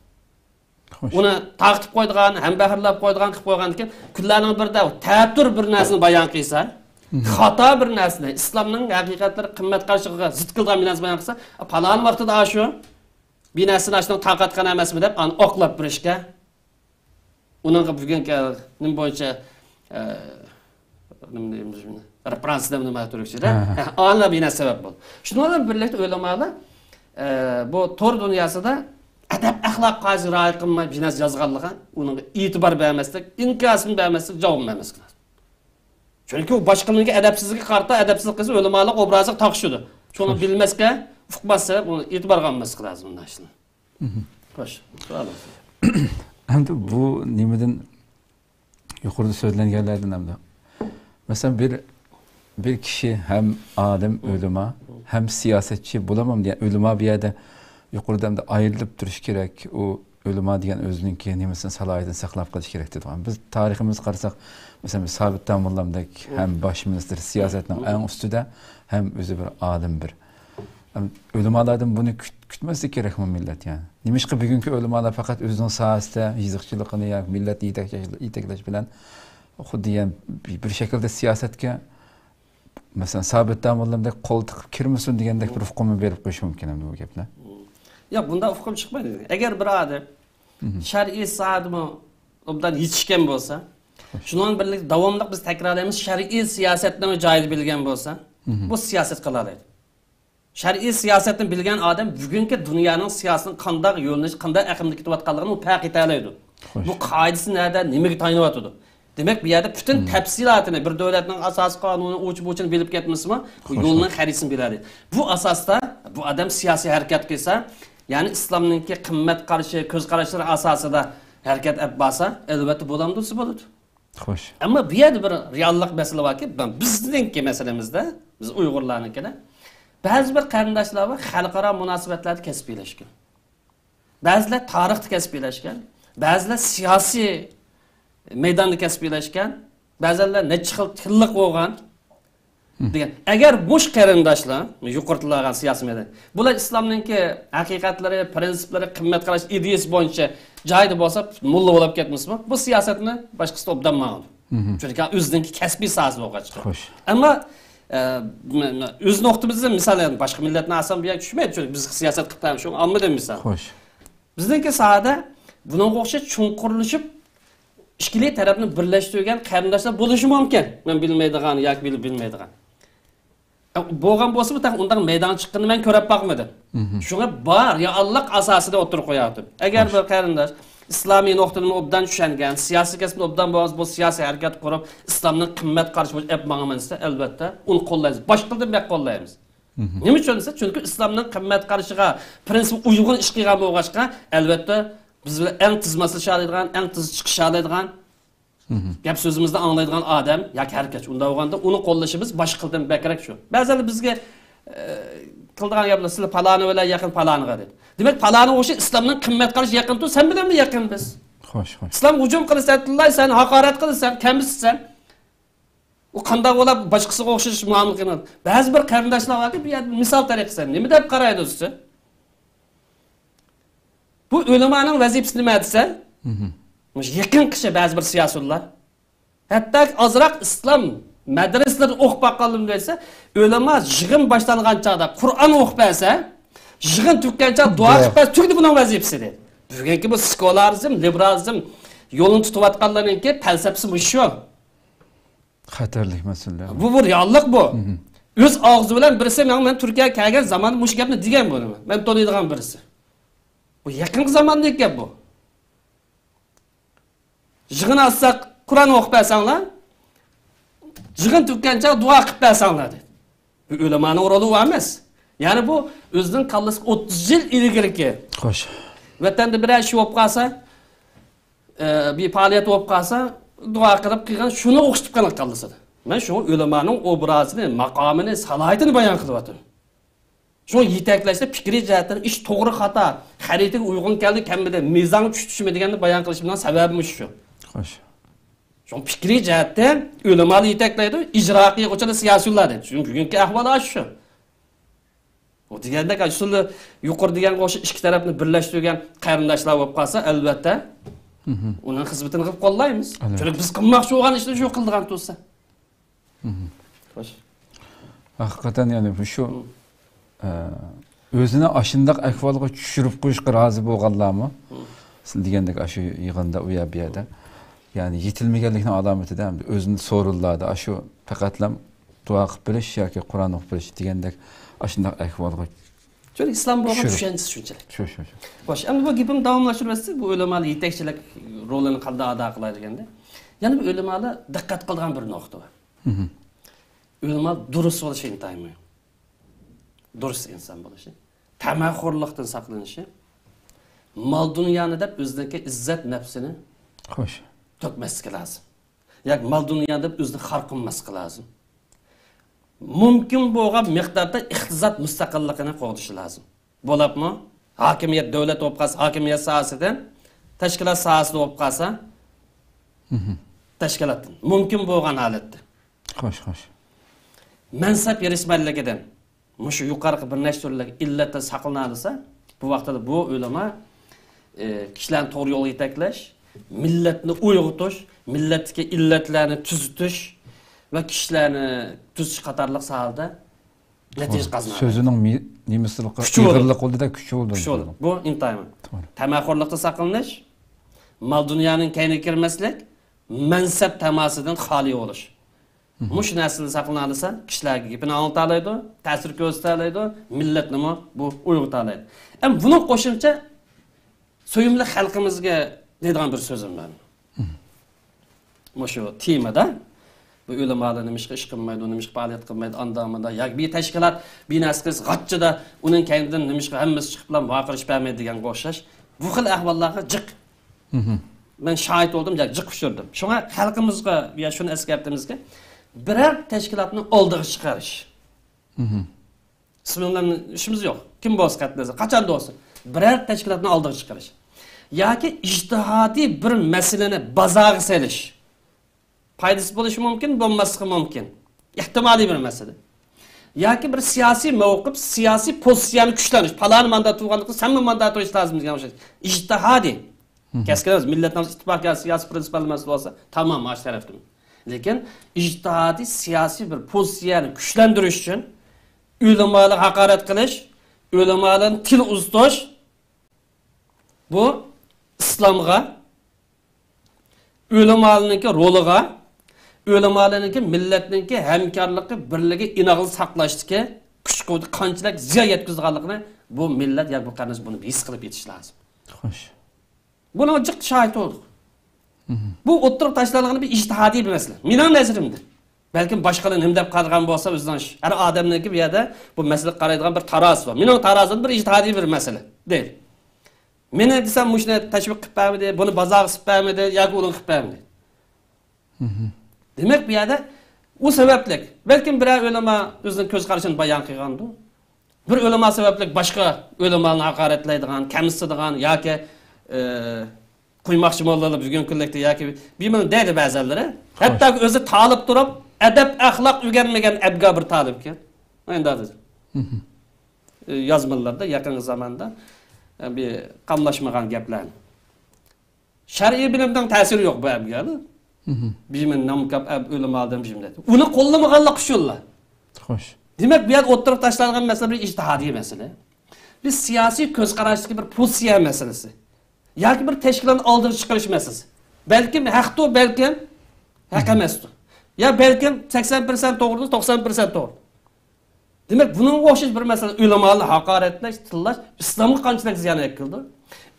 خوش. ئۇنى تارقىتىپ قويىدىغان، ھەمبەھىرلەپ قويىدىغان قىلىپ قويغاندىكىن، كۈنلەرنىڭ بىرىدە تەتۈر بىر نەرسىنى بايان قىلسا، خاتا بىر نەرسىنى، ئىسلامنىڭ ھەقىقەتلىرى، قىممەت قارىشىغا زىت كېلىدىغان بىر نەرسىنى بايان قىلسا، پالان ۋاقتىدا ئاشۇ بىر نەرسىنى ئاشۇنىڭ تارقاتقان ئەمەسمۇ دەپ، ئانى ئوقلاپ بېرىشكە، ئۇنىڭغا بۈگۈنكى نېمە بويىچە، ئە، نېمە دەيمىز بۇنى؟ رېفېرانس دەمدۇ مانا تۈركچىدە. ھە، ھە. ھە، ئالىم بىنەس سەۋەب بولدى. شۇنىڭ بىلەن بىرلىكتە ئۆلىمالار، ئە، بۇ تور دۇنياسىدا ئەدەپ ئەخلاق قائىدىسىگە رىئايە قىلماي بىنەس يازغانلىقى، ئۇنىڭغا ئېتىبار بەرمەسلىك، ئىنكاسىنى بەرمەسلىك، جاۋابىنى بەرمەسلىك لازىم. چۈنكى ئۇ باشقىلارنىڭكى ئەدەپسىزلىكىگە قارىتا ئەدەپسىزلىك قىلسا ئۆلىمالىق ئوبرازىغا تاقىشىدۇ. شۇنى بىلمەسكە، ئۇقماسقا، بۇنى ئېتىبارغا ئالماسلىق لازىم بۇنداق ئىشلار. خوش، سوئال بولسۇن. ئەمدى بۇ نېمىدىن يۇقىرىدا سۆزلەنگەنلەردىن ئەمدى. مەسىلەن، بىر، بىر كىشى ھەم ئالىم، ئۆلىما، ھەم سىياسەتچى بولامام دېگەن ئۆلىما بۇ يەردە يۇقىرىدا ئەمدى ئايرىلىپ تۇرۇشى كېرەك. ئۇ ئۆلىما دېگەن ئۆزىنىڭكى نېمىسىنى، سالاھىيىتىنى ساقلاپ قېلىشى كېرەك دەيدىغان. بىز تارىخىمىزغا قارىساق، مەسىلەن، بىز سابىت داموللامدەك ھەم باش مىنىستىر سىياسەتنىڭ ئەڭ ئۈستىدە، ھەم ئۆزى بىر ئالىم بىر. ئەم، ئۆلىمالاردىن بۇنى كۈت-، كۈتمەسلىك كېرەكمۇ مىللەت، يەنى؟ نېمىشقا بۈگۈنكى ئۆلىمالار پەقەت ئۆزىنىڭ ساھەسىدە يېزىقچىلىقىنى ياكى مىللەتنى يېتەكلەش، يېتەكلەش بىلەن خۇددى يەنە بىر شەكىلدە سىياسەتكە، مەسىلەن، سابىت داموللامدەك قول تىقىپ كىرمىسۇن دېگەندەك بىر ئۇقۇمنى بېرىپ قويۇش مۇمكىن ئەمدى بۇ گەپنى. ياق، بۇنداق ئۇقۇم چىقمايدۇ. ئەگەر بىر ئادەم شەرئىي ساھەدىمۇ ئوبدان يېتىشكەن بولسا، شۇنىڭ بىلەن بىرلىكتە داۋاملىق بىز تەكرارلايمىز، شەرئىي سىياسەتنىمۇ جايىدا بىلگەن بولسا، بۇ سىياسەت قىلالايدۇ. شەرئىي سىياسەتنى بىلگەن ئادەم بۈگۈنكى دۇنيانىڭ سىياسىتىنىڭ قانداق يۆنىلىش، قانداق ئەقىمدە كېتىۋاتقانلىقىنى ئۇ پەرق ئېتەلەيدۇ. بۇ قائىدىسى نەدە، نېمىگە تايىنىۋاتىدۇ؟ دېمەك، بۇ يەردە پۈتۈن تەپسىلاتىنى، بىر دۆلەتنىڭ ئاساسىي قانۇنى ئۇچ بۇچىنى بىلىپ كەتمىسىمۇ، بۇ يولنىڭ خەرىتىسىنى بىلەلەيدۇ. بۇ ئاساستا بۇ ئادەم سىياسىي ھەرىكەت قىلسا، يەنى ئىسلامنىڭكى قىممەت قارىشى، كۆز قاراشلىرى ئاساسىدا ھەرىكەت ئېلىپ بارسا، ئەلۋەتتە بولامدۇ دېسە بولىدۇ. خوش. ئەمما بۇ يەردە بىر رېئاللىق مەسىلە باركى، بىزنىڭكى مەسىلىمىزدە، بىز ئۇيغۇرلارنىڭكىدە بەزى بىر قېرىنداشلار بار، خەلقئارا مۇناسىۋەتلەردە كەسىپلەشكەن. بەزىلەر تارىختا كەسىپلەشكەن. بەزىلەر سىياسىي مەيداندا كەسىپلەشكەن. بەزىلەر نەچچە خىل تىللىق بولغان. دېگەن. ئەگەر مۇش قېرىنداشلار، يۇقىرىدا تىلغا ئالغان سىياسىي مەيدان، بۇلار ئىسلامنىڭكى ھەقىقەتلىرى، پىرىنسىپلىرى، قىممەت قاراش ئىدىيىسى بويىچە جايىدا بولسا، موللا بولۇپ كەتمىسىمۇ، بۇ سىياسەتنى باشقىسى ئوبدان ماڭىدۇ. چۈنكى ئۆزىنىڭكى كەسپىي ساھەسى بولغاچقا. خوش. ئەمما، ئە، م-، م-، ئۆز نۇقتىمىزدىن مىسال، يەنى باشقا مىللەتنى ئالسام، بۇ يەرگە چۈشمەيدۇ، چۈنكى بىز سىياسەت قىلىپ، شۇڭا ئالمىدىم مىسال. خوش. بىزنىڭكى ساھەدە بۇنىڭغا ئوخشاش چوڭقۇرلىشىپ، ئىككىلى تەرەپنى بىرلەشتۈرگەن قېرىنداشلار بولۇشى مۇمكىن. مەن بىلمەيدىغان ياكى بىلىپ بىلمەيدىغان. بولغان بولسىمۇ، تېخى ئۇنداق مەيدانغا چىققىنىنى مەن كۆرۈپ باقمىدىم. شۇڭا بار رېئاللىق ئاساسىدا ئوتتۇرىغا قوياۋاتىدۇ. ئەگەر بىر قېرىنداش ئىسلامىي نۇقتىدىن ئوبدان چۈشەنگەن، سىياسىي كەسىپتە ئوبدان بولغان، بۇ سىياسىي ھەرىكەت قۇرۇپ، ئىسلامنىڭ قىممەت قارىشى بويىچە ئېلىپ ماڭىمەن دېسە، ئەلۋەتتە، ئۇنى قوللايمىز. باشقىلىرىدىن بەك قوللايمىز. نېمە ئۈچۈن دېسە، چۈنكى ئىسلامنىڭ قىممەت قارىشىغا، پىرىنسىپىغا ئۇيغۇن ئىش قىلغان بولغاچقا، ئەلۋەتتە، بىز بىلەن ئەڭ تېز ماسلىشالايدىغان، ئەڭ تېز چىقىشالايدىغان، گەپ سۆزىمىزنى ئاڭلايدىغان ئادەم ياكى ھەرىكەتچى. ئۇنداق بولغاندا ئۇنى قوللىشىمىز باشقىلىرىدىن بەكرەك شۇ. بەزىلەر بىزگە، ئە، قىلىدىغان گەپلەر، سىلەر پالانى بىلەن يېقىن، پالانىغا دەيدۇ. دېمەك، پالانى ئوخشاش ئىسلامنىڭ قىممەت قارىشى يېقىن تۇرسا، سەن بىلەنمۇ يېقىن بىز. خوش، خوش. ئىسلام ھۇجۇم قىلسا، تىللايسەن، ھاقارەت قىلىسەن، كەمسىتىسەن. ئۇ قانداق بولۇپ باشقىسىغا ئوخشاش مۇئامىلە قىلىدۇ؟ بەزى بىر قېرىنداشلار باركى، بۇ يەردە مىسال تەرىقىسى، نېمە دەپ قارايدۇ دېسە؟ بۇ ئۆلىمانىڭ ۋەزىپىسى نېمە دېسە؟ مۇشۇ يېقىنقىچە بەزى بىر سىياسىيونلار، ھەتتاكى ئازراق ئىسلام مەدرىسىلىرىدە ئوقۇپ باققانلىرىم دېسە، ئۆلىما يىغىن باشلانغان چاغدا قۇرئان ئوقۇپ بەرسە، يىغىن تۈگىگەن چاغدا دۇئا قىلىپ بەرسە، تۈگىدى بۇنىڭ ۋەزىپىسى دەيدۇ. بۈگۈنكى بۇ سېكۇلارىزم، لىبېرالىزم يولىنى تۇتۇۋاتقانلارنىڭكى پەلسەپىسى مۇشۇ. خەتەرلىك مەسىلە. بۇ، بۇ رېئاللىق بۇ. ئۆز ئاغزى بىلەن بىرسى ماڭا، مەن تۈركىيەگە كەلگەن زاماندا مۇشۇ گەپنى دېگەن بۇ. مەن تونۇيدىغان بىرسى. بۇ يېقىنقى زاماندىكى گەپ بۇ. يىغىن ئاچساق، قۇرئان ئوقۇپ بەرسەڭلار، يىغىن تۈگىگەنچە دۇئا قىلىپ بەرسەڭلار دەيدۇ. بۇ ئۆلىمانىڭ رولى ئۇ ئەمەس. يەنى بۇ ئۆزىنىڭ كاللىسىغا ئوتتۇز يىل ئىلگىرىكى، خوش، ۋەتەندە بىرەر ئىش بولۇپ قالسا، ئە، بىر پائالىيەت بولۇپ قالسا، دۇئا قىلىپ قىلغان، شۇنى ئوخشىتىپ قالغان كاللىسىدا. مەن شۇڭا ئۆلىمانىڭ ئوبرازىنى، ماقامىنى، سالاھىيىتىنى بايان قىلىۋاتىمەن. شۇڭا يېتەكلەشتە پىكرىي جەھەتتىن ئىش توغرا خاتا، خەرىتىگە ئۇيغۇن كەلدى كەلمىدى، مىزانغا چۈشتى چۈشمىدى دېگەننى بايان قىلىشىمنىڭ سەۋەبى مۇشۇ. خوش. شۇڭا پىكرىي جەھەتتە ئۆلىمالار يېتەكلەيدۇ، ئىجرا قىلغۇچىلار سىياسىيونلار دەيدۇ. چۈنكى بۈگۈنكى ئەھۋال ئاشۇ. ئۇ دېگەندەك، ئاشۇ يۇقىرى دېگەنگە ئوخشاش ئىككى تەرەپنى بىرلەشتۈرگەن قېرىنداشلار بولۇپ قالسا، ئەلۋەتتە، ئۇنىڭ خىزمىتىنى قىلىپ قوللايمىز. ئەلۋەتتە. چۈنكى بىز قىلماقچى بولغان ئىشنى شۇ قىلىدىغان تۇرسا. خوش. ھەقىقەتەن، يەنى مۇشۇ، ئە، ئۆزىنى ئاشۇنداق ئەھۋالغا چۈشۈرۈپ قويۇشقا رازى بولغانلارمۇ؟ سىز دېگەندەك، ئاشۇ يىغىندا، ئۇ يەر، بۇ يەردە. يەنى يېتىلمىگەنلىكنىڭ ئالامىتىدە، ئەمدى ئۆزىنى سورۇنلاردا، ئاشۇ پەقەتلا دۇئا قىلىپ بېرىش ياكى قۇرئان ئوقۇپ بېرىش دېگەندەك ئاشۇنداق ئەھۋالغا چۈشۈرۈپ. چۈنكى ئىسلام بولغان چۈشەنچىسى شۇنچىلىك. شۇ، شۇ، شۇ. خوش، ئەمدى بۇ گېپىمنى داۋاملاشتۇرۇۋەتسەك، بۇ ئۆلىمالار يېتەكچىلىك رولىنى قانداق ئادا قىلار دېگەندە، يەنە بىر ئۆلىمالار دىققەت قىلىدىغان بىر نۇقتا بار. مھم. ئۆلىمالار دۇرۇس بولۇشى ئىنتايىن مۇھىم. دۇرۇس ئىنسان بولۇشى. تەمەخورلۇقتىن ساقلىنىشى. مال-دۇنيانى دەپ ئۆزىنىڭكى ئىززەت نەپسىنى خوش. تۆكمەسلىكى لازىم. ياكى مال-دۇنيا دەپ ئۆزىنى خار قىلماسلىقى لازىم. مۇمكىن بولغان مىقداردا ئىقتىساد مۇستەقىللىقىنى قوغدىشى لازىم. بولۇپمۇ ھاكىمىيەت، دۆلەت بولۇپ قالسا، ھاكىمىيەت ساھەسىدىن، تەشكىلات ساھەسىدە بولۇپ قالسا، مھم. تەشكىلاتتىن. مۇمكىن بولغان ھالەتتە. خوش، خوش. مەنسەپ ھېرىسمەنلىكىدىن، مۇشۇ يۇقىرىقى بىر نەچچە تۈرلۈك ئىللەتتىن ساقلىنالىسا، بۇ ۋاقىتتا بۇ ئۆلىما، ئى، كىشىلەرنى توغرا يولغا يېتەكلەش، مىللەتنى ئويغىتىش، مىللەتتىكى ئىللەتلەرنى تۈزىتىش ۋە كىشىلەرنى تۈزىتىش قاتارلىق ساھەلەردە نەتىجە قازىنىدۇ. سۆزىنىڭ مى-، نېمىسى، كۈچى بولىدۇ. ئېغىرلىقى بولىدۇ-دە، كۈچى بولىدۇ. كۈچى بولىدۇ. بۇ ئىنتايىن. توغرا. تەمەخورلۇقتا ساقلىنىش، مال-دۇنيانىڭ كەينىگە كىرمەسلىك، مەنسەپ تاماسىدىن خالىي بولۇش. مھم. مۇشۇ نەرسىدىن ساقلىنالىسا، كىشىلەرگە گېپىنى ئاڭلىتالايدۇ، تەسىر كۆرسىتەلەيدۇ، مىللەتنىمۇ بۇ ئويغىتالايدۇ. ئەمما بۇنىڭ قوشۇمچە سۆيۈملۈك خەلقىمىزگە دەيدىغان بىر سۆزۈم بار. مھم. مۇشۇ تېمىدا بۇ ئۆلىمالار نېمىشقا ئىش قىلمايدۇ، نېمىشقا پائالىيەت قىلمايدۇ، ئاندا مۇندا ياكى بىر تەشكىلات، بىر نەرسە قىلسا غاچچىدا ئۇنىڭ كەينىدىن نېمىشقا ھەممىسى چىقىپلا ۋارقىرىشىپ بەرمەيدۇ دېگەنگە ئوخشاش بۇ خىل ئەھۋاللارغا جىق. مھم. مەن شاھىت بولدۇم، يا جىق ئۇچرىدىم. شۇڭا خەلقىمىزگە يا شۇنى ئەسكەرتىمىزكى، بىرەر تەشكىلاتنى ئالدىغا چىقىرىش. مھم. ئىسمى بىلەن ئىشىمىز يوق. كىم بولسا قاتنىسا، قاچان بولسا، بىرەر تەشكىلاتنى ئالدىغا چىقىرىش. ياكى ئىجتىھادىي بىر مەسىلىنى بازارغا سېلىش. پايدىسى بولۇشى مۇمكىن، بولماسلىقى مۇمكىن. ئېھتىمالىي بىر مەسىلە. ياكى بىر سىياسىي مەۋقىپ، سىياسىي پوزىتسىيەنى كۈچلەندۈرۈش. پالانى ماندا تۇرغانلىقتا، سەنمۇ ماندا تۇرۇش لازىم دېگەن ئوخشاش. ئىجتىھادىي. مھم. كەسكىن ئەمەس، مىللەتنىڭ ئىتتىپاق يا سىياسىي پرىنسىپلىق مەسىلە بولسا، تامام، ماش تەرەپتىن. لېكىن ئىجتىھادىي سىياسىي بىر پوزىتسىيەنى كۈچلەندۈرۈش ئۈچۈن ئۆلىمالارغا ھاقارەت قىلىش، ئۆلىمالارنى تىل ئۇزىتىش، بۇ ئىسلامغا، ئۆلىمالارنىڭكى رولىغا، ئۆلىمالارنىڭكى مىللەتنىڭكى ھەمكارلىقى، بىرلىكى، ئىناقلىقى ساقلاشتىكى كۈچ-قۇۋۋىتى قانچىلىك زىيان يەتكۈزىدىغانلىقىنى بۇ مىللەت ياكى بۇ قېرىنداش بۇنى ھېس قىلىپ يېتىشى لازىم. خوش. بۇنىڭغا جىق شاھىت بولدۇق. مھم. بۇ ئوتتۇرىغا تاشلانغىنى بىر ئىجتىھادىي بىر مەسىلە. مېنىڭ نەزىرىمدە. بەلكىم باشقىلار نېمە دەپ قارىغان بولسا، ئۆزىنىڭ ئىشى. ھەر ئادەمنىڭكى بۇ يەردە بۇ مەسىلىگە قارايدىغان بىر تارازۇسى بار. مېنىڭ تارازۇمدا بىر ئىجتىھادىي بىر مەسىلە دەيدۇ. مېنى دېسەم، مۇشۇنى تەشۋىق قىلىپ بەرمىدى، بۇنى بازارغا سېلىپ بەرمىدى ياكى ئۇنىڭغا قىلىپ بەرمىدى. مھم. دېمەك، بۇ يەردە ئۇ سەۋەبلىك، بەلكىم بىرەر ئۆلىما ئۆزىنىڭ كۆز قارىشىنى بايان قىلغاندۇ. بىر ئۆلىما سەۋەبلىك باشقا ئۆلىمالارنى ھاقارەتلەيدىغان، كەمسىتىدىغان ياكى، ئە، قويماقچى موللىلار بۈگۈنكى كۈنلۈكتە ياكى بىمەن دەيدۇ بەزەنلىرى. ھەتتاكى ئۆزى تالىپ تۇرۇپ، ئەدەپ-ئەخلاق ئۆگەنمىگەن ئەبگا بىر تالىپكەن. ئەمدى، مھم. ئە، يازمىلاردا يېقىنقى زاماندا، ئە، بىر قاملاشمىغان گەپلەرنى. شەرئىي بىلىمنىڭ تەسىرى يوق بۇ ئەبگەدە. مھم. بىمەن نامكاپ ئەب ئۆلىمالدىن بىمدە. ئۇنى قوللىمىغانلىق ئۈچۈنلا. خوش. دېمەك، بۇ يەردە ئوتتۇرىغا تاشلانغان مەسىلە بىر ئىجتىھادىي مەسىلە. بىر سىياسىي كۆز قاراشتىكى بىر پوزىتسىيە مەسىلىسى. ياكى بىر تەشكىلاتنى ئالدىغا چىقىرىش مەسىلىسى. بەلكىم ھەقتۇ، بەلكىم ھەق ئەمەستۇ. يا بەلكىم سەكسەن پىرسەنت توغرىدۇ، توقسان پىرسەنت توغرا. دېمەك، بۇنىڭغا ئوخشاش بىر مەسىلە ئۆلىمالارنى ھاقارەتلەش، تىللاش ئىسلامغا قانچىلىك زىيان يەتكۈزىدۇ؟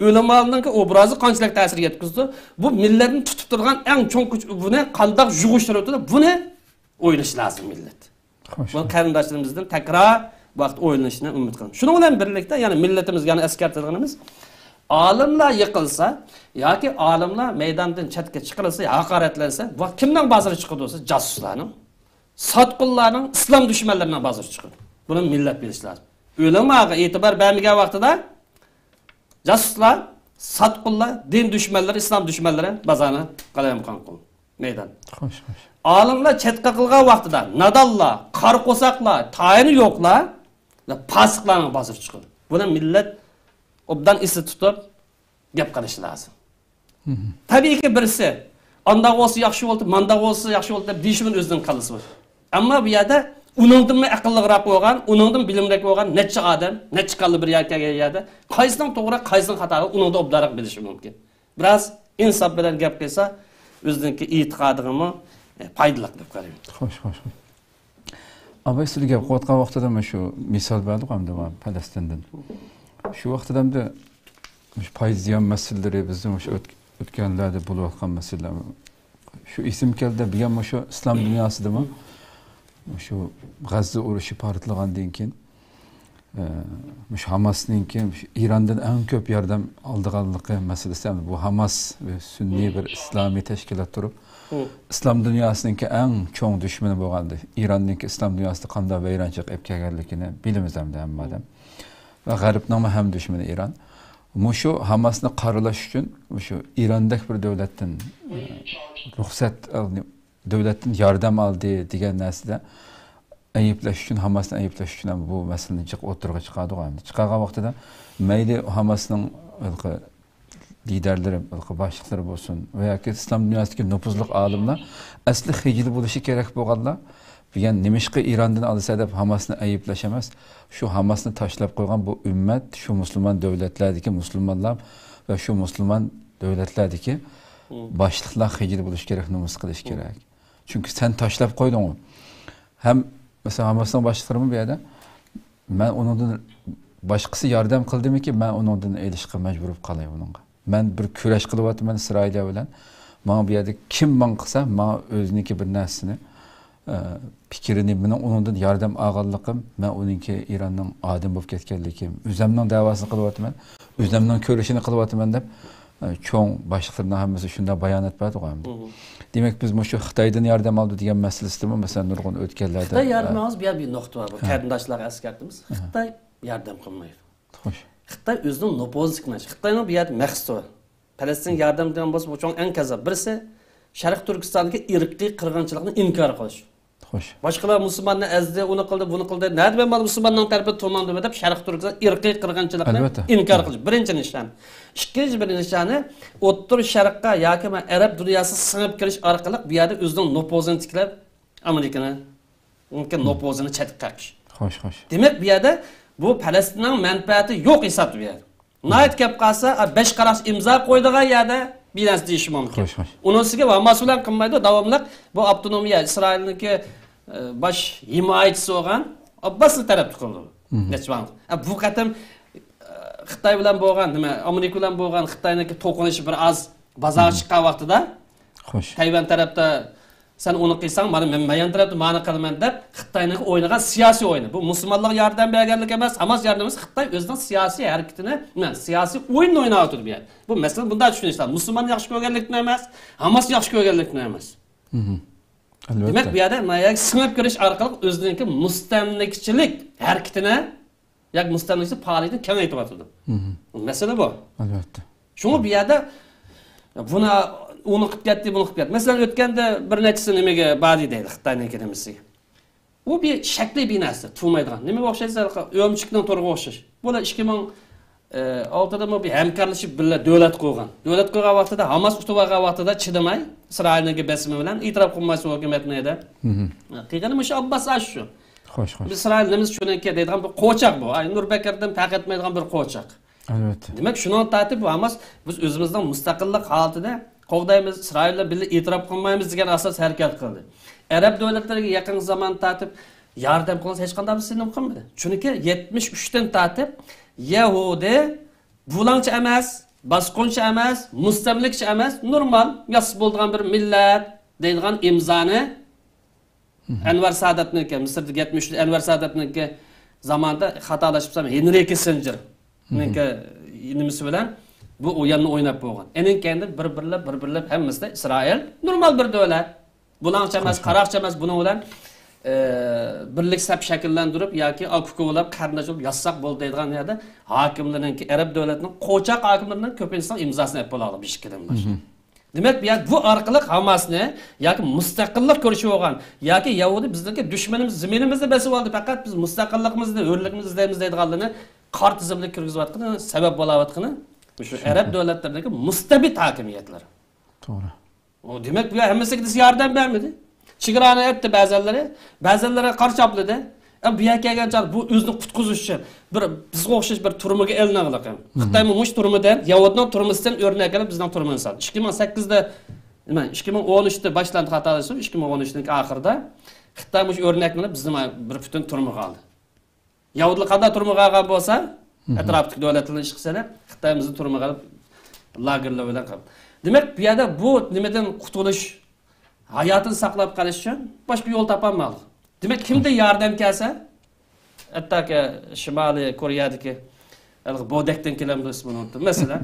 ئۆلىمالارنىڭكى ئوبرازى قانچىلىك تەسىر يەتكۈزىدۇ؟ بۇ مىللەتنى تۇتۇپ تۇرغان ئەڭ چوڭ كۈچ، بۇنى قانداق يۇغۇشتۇرۇۋېتىدۇ؟ بۇنى ئويلىشى لازىم مىللەت. خوش. بۇ قېرىنداشلىرىمىزدىن تەكرار بۇ ھەقتە ئويلىنىشىنى ئۈمىد قىلىمەن. شۇنىڭ بىلەن بىرلىكتە يەنە مىللىتىمىزگە يەنە ئەسكەرتىدىغىنىمىز، ئالىملار يىقىلسا ياكى ئالىملار مەيداندىن چەتكە چىقىرىلسا، ھاقارەتلەنسە، بۇ كىمنىڭ بازىرى چىقىدۇ دېسە، جاسۇسلارنىڭ، ساتقۇنلارنىڭ، ئىسلام دۈشمەنلىرىنىڭ بازىرى چىقىدۇ. بۇنى مىللەت بىلىشى لازىم. ئۆلىماغا ئېتىبار بەرمىگەن ۋاقتىدا جاسۇسلار، ساتقۇنلار، دىن دۈشمەنلىرى، ئىسلام دۈشمەنلىرى بازارنى قالايمىقان قىلىدۇ. مەيدان. خوش، خوش. ئالىملار چەتكە قىلغان ۋاقتىدا نادانلار، قارا قورساقلار، تايىنى يوقلار، پاسىقلارنىڭ بازىرى چىقىدۇ. بۇنى مىللەت ئوبدان ئېسىدە تۇتۇپ گەپ قىلىشى لازىم. مھم. تەبىئىيكى، بىرسى ئانداق بولسا ياخشى بولدى، مانداق بولسا ياخشى بولدى دەپ دېيىشىمىز ئۆزىنىڭ كاللىسى بار. ئەمما بۇ يەردە ئۇنىڭدىنمۇ ئەقىللىقراق بولغان، ئۇنىڭدىن بىلىملىك بولغان نەچچە ئادەم، نەچچە كاللا بىر يەرگە كەلگەن يەردە قايسىنىڭ توغرا، قايسىنىڭ خاتا، ئۇنىڭدا ئوبدانراق بىلىشى مۇمكىن. بىراز ئىنساپ بىلەن گەپ قىلسا، ئۆزىنىڭكى ئېتىقادىغىمۇ، ئە، پايدىلىق دەپ قارايمەن. خوش، خوش، خوش. ئاباي، سىلەر گەپ قىلىۋاتقان ۋاقتىدا مانا شۇ مىسال بەردۇق ئەمدى مانا پەلەستىندىن. شۇ ۋاقتىدا ئەمدى مۇشۇ پايدا زىيان مەسىلىلىرى، بىزنىڭ مۇشۇ ئۆت-، ئۆتكەنلەردە بولۇۋاتقان مەسىلىلەر، شۇ ئېسىمگە كەلدى. بۈگۈن مۇشۇ ئىسلام دۇنياسىدىمۇ مۇشۇ غەززە ئۇرۇشى پارتلىغاندىن كېيىن، ئە، مۇشۇ ھاماسنىڭكى مۇشۇ ئىراندىن ئەڭ كۆپ ياردەم ئالىدىغانلىقى مەسىلىسى، بۇ ھاماس بىر سۈننىي بىر ئىسلامىي تەشكىلات تۇرۇپ، ئىسلام دۇنياسىنىڭكى ئەڭ چوڭ دۈشمىنى بولغاندا، ئىراننىڭكى ئىسلام دۇنياسىدا قانداق ۋەيرانچىلىق ئېلىپ كەلگەنلىكىنى بىلىمىز ئەمدى ھەممە ئادەم. ۋە غەربنىڭمۇ ھەم دۈشمىنى ئىران. مۇشۇ ھاماسنى قارىلاش ئۈچۈن مۇشۇ ئىراندەك بىر دۆلەتتىن، ئە، رۇخسەت ئالدى، دۆلەتتىن ياردەم ئالدى دېگەن نەرسىدە ئەيىبلەش ئۈچۈن، ھاماسنى ئەيىبلەش ئۈچۈن ھەم بۇ مەسىلىنى جىق ئوتتۇرىغا چىقاردۇق. ئەمدى چىقارغان ۋاقتىدا مەيلى ھاماسنىڭ ھېلىقى لىدەرلىرى، ھېلىقى باشلىقلىرى بولسۇن ۋە ياكى ئىسلام دۇنياسىدىكى نوپۇزلۇق ئالىملار ئەسلى خىجىل بولۇشى كېرەك بولغانلار، بۈگۈن نېمىشقا ئىراندىن ئالىسەن دەپ ھاماسنى ئەيىبلەش ئەمەس، شۇ ھاماسنى تاشلاپ قويغان بۇ ئۈممەت، شۇ مۇسۇلمان دۆلەتلەردىكى مۇسۇلمانلار ۋە شۇ مۇسۇلمان دۆلەتلەردىكى باشلىقلار خىجىل بولۇشى كېرەك، نومۇس قىلىشى كېرەك. چۈنكى سەن تاشلاپ قويدۇڭغۇ. ھەم، مەسىلەن، ھاماسنىڭ باشلىقلىرىمۇ بۇ يەردە، مەن ئۇنىڭدىن، باشقىسى ياردەم قىلدىمىكىن، مەن ئۇنىڭدىن ئېلىشقا مەجبۇر بولۇپ قالاي ئۇنىڭغا. مەن بىر كۈرەش قىلىۋاتىمەن ئىسرائىلىيە بىلەن. ماڭا بۇ يەردە كىم ماڭا قىلسا، ماڭا ئۆزىنىڭكى بىر نەرسىنى، ئە، پىكرىنى، مېنىڭ ئۇنىڭدىن ياردەم ئالغانلىقىم، مەن ئۇنىڭكى ئىراننىڭ ئادىمى بولۇپ كەتكەنلىكىم، ئۆزەمنىڭ دەۋاسىنى قىلىۋاتىمەن، ئۆزەمنىڭ كۈرىشىنى قىلىۋاتىمەن دەپ، ئە، چوڭ باشلىقلىرىنىڭ ھەممىسى شۇنداق بايانات بەردىغۇ ئەمدى. دېمەك، بىز مۇشۇ خىتايدىن ياردەم ئالدى دېگەن مەسىلىسىدىمۇ، مەسىلەن، نۇرغۇن ئۆتكەنلەردە، خىتاي ياردەم ئە، ئالىمىز بۇ يەردە بىر نۇقتا بار. بۇ قېرىنداشلارغا ئەسكەرتىمىز. خىتاي ياردەم قىلمايدۇ. خوش. خىتاي ئۆزىنىڭ نوپۇزىنى تىكلەش. خىتاينىڭ بۇ يەردە مەقسىتى بار. پەلەستىنگە ياردەم دېگەن بولسا، بۇ چوڭ ئەڭ كەززاپ. بىرسى، شەرقىي تۈركىستاندىكى ئىرقىي قىرغىنچىلىقنى ئىنكار قىلىش. خوش. باشقىلار مۇسۇلماننى ئەزدى، ئۇنى قىلدى، بۇنى قىلدى. نەدە مەن مانا مۇسۇلماننىڭ تەرىپىدە تۇرمامدىمەن دەپ شەرقىي تۈركىستان ئىرقىي قىرغىنچىلىقنى ئەلۋەتتە. ئىنكار قىلىش. بىرىنچى نىشان. ئىككىنچى بىر نىشانى، ئوتتۇرا شەرققە ياكى مانا ئەرەب دۇنياسىغا سىڭىپ كىرىش ئارقىلىق بۇ يەردە ئۆزىنىڭ نوپۇزىنى تىكلەپ، ئامېرىكىنىڭكى نوپۇزىنى چەتكە قېقىش. خوش، خوش. دېمەك، بۇ يەردە بۇ پەلەستىننىڭ مەنپەئەتى يوق ھېسابتا بۇ يەردە. ناھايىتى كەپ قالسا، ئا، بەش قاراش ئىمزا قويىدىغان يەردە بىر نەرسە دېيىشى مۇمكىن. خوش، خوش. ئۇنىڭ ئۈستىگە ھاماس بىلەن قىلمايدۇ، داۋاملىق بۇ ئاپتونومىيە ئىسرائىلنىڭكى، ئە، باش ھىمايىچىسى بولغان ئابباسنى تەرەپتە قىلىدۇ. نەچچە ۋاقىت. ئە، بۇ قېتىم، ئە، خىتاي بىلەن بولغان، نېمە، ئامېرىكا بىلەن بولغان خىتاينىڭكى توقۇنۇشى بىر ئاز بازارغا چىققان ۋاقتىدا، خوش. تەيۋەن تەرەپتە سەن ئۇنى قىلساڭ، مانا مەن، مەن يان تەرەپتە مانا قىلىمەن دەپ، خىتاينىڭ ئوينىغان سىياسىي ئويۇنى. بۇ مۇسۇلمانلارغا ياردەم بەرگەنلىك ئەمەس، ھاماس ياردەم ئەمەس، خىتاي ئۆزىنىڭ سىياسىي ھەرىكىتىنى، نېمە، سىياسىي ئويۇننى ئويناۋاتىدۇ بۇ يەردە. بۇ مەسىلىنى بۇنداق چۈشىنىش لازىم. مۇسۇلماننى ياخشى كۆرگەنلىكتىن ئەمەس، ھاماسنى ياخشى كۆرگەنلىكتىن ئەمەس. ئەلۋەتتە. دېمەك، بۇ يەردە مانا يەرگە سىڭىپ كىرىش ئارقىلىق ئۆزىنىڭكى مۇستەملىكىچىلىك ھەرىكىتىنى ياكى مۇستەملىكىچى پائالىيىتىنى كېڭەيتىۋاتىدۇ. مەسىلە بۇ. ئەلۋەتتە. شۇڭا بۇ يەردە بۇنى، ئۇنى قىلىپ كەتتى، بۇنى قىلىپ كەتتى. مەسىلەن، ئۆتكەندە بىر نەچچىسى نېمىگە باردى دەيلى، خىتاينىڭكى نېمىسىگە. ئۇ بىر شەكلىي بىر نەرسە، تۇرمايدىغان. نېمىگە ئوخشايدۇ؟ ئۆمۈچۈكنىڭ تورىغا ئوخشاش. بۇلار ئىككى مىڭ ئالتىدىمۇ بىر ھەمكارلىشىپ بىللە دۆلەت قۇرغان. دۆلەت قۇرغان ۋاقتىدا، ھاماس ئۇتۇپ ئالغان ۋاقتىدا چىدىماي، ئىسرائىلنىڭكى بېسىمى بىلەن ئېتىراپ قىلمايسىز ھۆكۈمەتنى دەپ. قىلغىنى مۇشۇ ئابباس ئاشۇ. خوش، خوش. ئىسرائىل نېمىسى شۇنىڭكى دەيدىغان بىر قوچاق بۇ. ئاي، نۇر بەكرىدىن پەرق ئەتمەيدىغان بىر قوچاق. ئەلۋەتتە. دېمەك، شۇنىڭ تارتىپ ھاماس بىز ئۆزىمىزنىڭ مۇستەقىللىق ھالىتىنى قوغدايمىز، ئىسرائىل بىلەن بىللە ئېتىراپ قىلمايمىز دېگەن ئاساس ھەرىكەت قىلدى. ئەرەب دۆلەتلىرىگە يېقىنقى زامان تارتىپ ياردەم قىلىش ھېچقانداق بىر سىنىپ قىلمىدى. چۈنكى يەتمىش ئۈچتىن تارتىپ يەھۇدىي بۇلاڭچى ئەمەس، باسقۇنچى ئەمەس، مۇستەملىكىچى ئەمەس، نورمال، ياسىسا بولىدىغان بىر مىللەت دەيدىغان ئىمزانى ئەنۋەر ساداتنىڭكى، مىسىردىكى يەتمىش ئۈچ ئەنۋەر ساداتنىڭكى زامانىدا خاتالاشمىسام، ھېنرى كىسسىنجېرنىڭكى نېمىسى بىلەن بۇ ئويۇننى ئويناپ بولغان. ئېنىڭ كەينىدىن بىر-بىرلەپ، بىر-بىرلەپ ھەممىسىدە ئىسرائىل نورمال بىر دۆلەت. بۇلاڭچى ئەمەس، قاراقچى ئەمەس، بۇنىڭ بىلەن، ئە، بىرلىك سەپ شەكىللەندۈرۈپ ياكى ئاكا-ئۇكا بولۇپ، قېرىنداش بولۇپ ياشىساق بولدى دەيدىغان يەردە ھاكىملىرىنىڭكى، ئەرەب دۆلەتنىڭ قوچاق ھاكىملىرىنىڭ كۆپىنچىسىنىڭ ئىمزاسىنى ئېلىپ بولالايدۇ بىر ئىككىدىن باشقا. دېمەك، بۇ يەر، بۇ ئارقىلىق ھاماسنى ياكى مۇستەقىللىق كۈرىشى بولغان ياكى يەھۇدىي بىزنىڭكى دۈشمىنىمىز، زېمىنىمىزنى بېسىپ ئالدى، پەقەت بىز مۇستەقىللىقىمىزنى، ھۆرلۈكىمىزنى ئىزدەيمىز دەيدىغانلىرىنى قارا تىزىملىككە كىرگۈزۈۋاتقىنى، سەۋەب بولاۋاتقىنى مۇشۇ ئەرەب دۆلەتلىرىدىكى مۇستەبىت ھاكىمىيەتلەر. توغرا. ئۇ، دېمەك، بۇ يەر ھەممىسىگە ياردەم بەرمىدى. چېگرانى ئەتتى بەزەنلىرى، بەزەنلىرى قارا چاپلىدى. ئەمما بۇ يەرگە كەلگەن چاغدا بۇ ئۆزىنى قۇتقۇزۇش ئۈچۈن بىر بىزگە ئوخشاش بىر تۈرمىگە ئېلىنغانلىقى. خىتايمۇ مۇشۇ تۈرمىدىن، يەھۇدنىڭ تۈرمىسىدىن ئۆرنەك ئېلىپ بىزنىڭ تۈرمىنى سالدى. ئىككى مىڭ سەككىزدە، نېمە، ئىككى مىڭ ئون ئۈچتە باشلاندى خاتالىشىم، ئىككى مىڭ ئون ئۈچنىڭ ئاخىرىدا. خىتاي مۇشۇ ئۆرنەكنى ئېلىپ، بىزنى بىر پۈتۈن تۈرمىگە ئالدى. يەھۇدىيلار قانداق تۈرمىگە ئالغان بولسا، ئەتراپتىكى دۆلەتلەرنى ئىشقا سېلىپ، خىتاي بىزنى تۈرمىگە ئېلىپ، لاگېرلار بىلەن قالدى. دېمەك، بۇ يەردە بۇ نېمىدىن قۇتۇلۇش، ھاياتىنى ساقلاپ قېلىش ئۈچۈن باشقا يول تاپالمىدۇق. دېمەك، كىمدىن ياردەم كەلسە، ھەتتاكى شىمالىي كورېيەدىكى ھېلىقى بودەكتىن كېلەمدۇ ئىسمىنى ئۇنتۇم، مەسىلەن،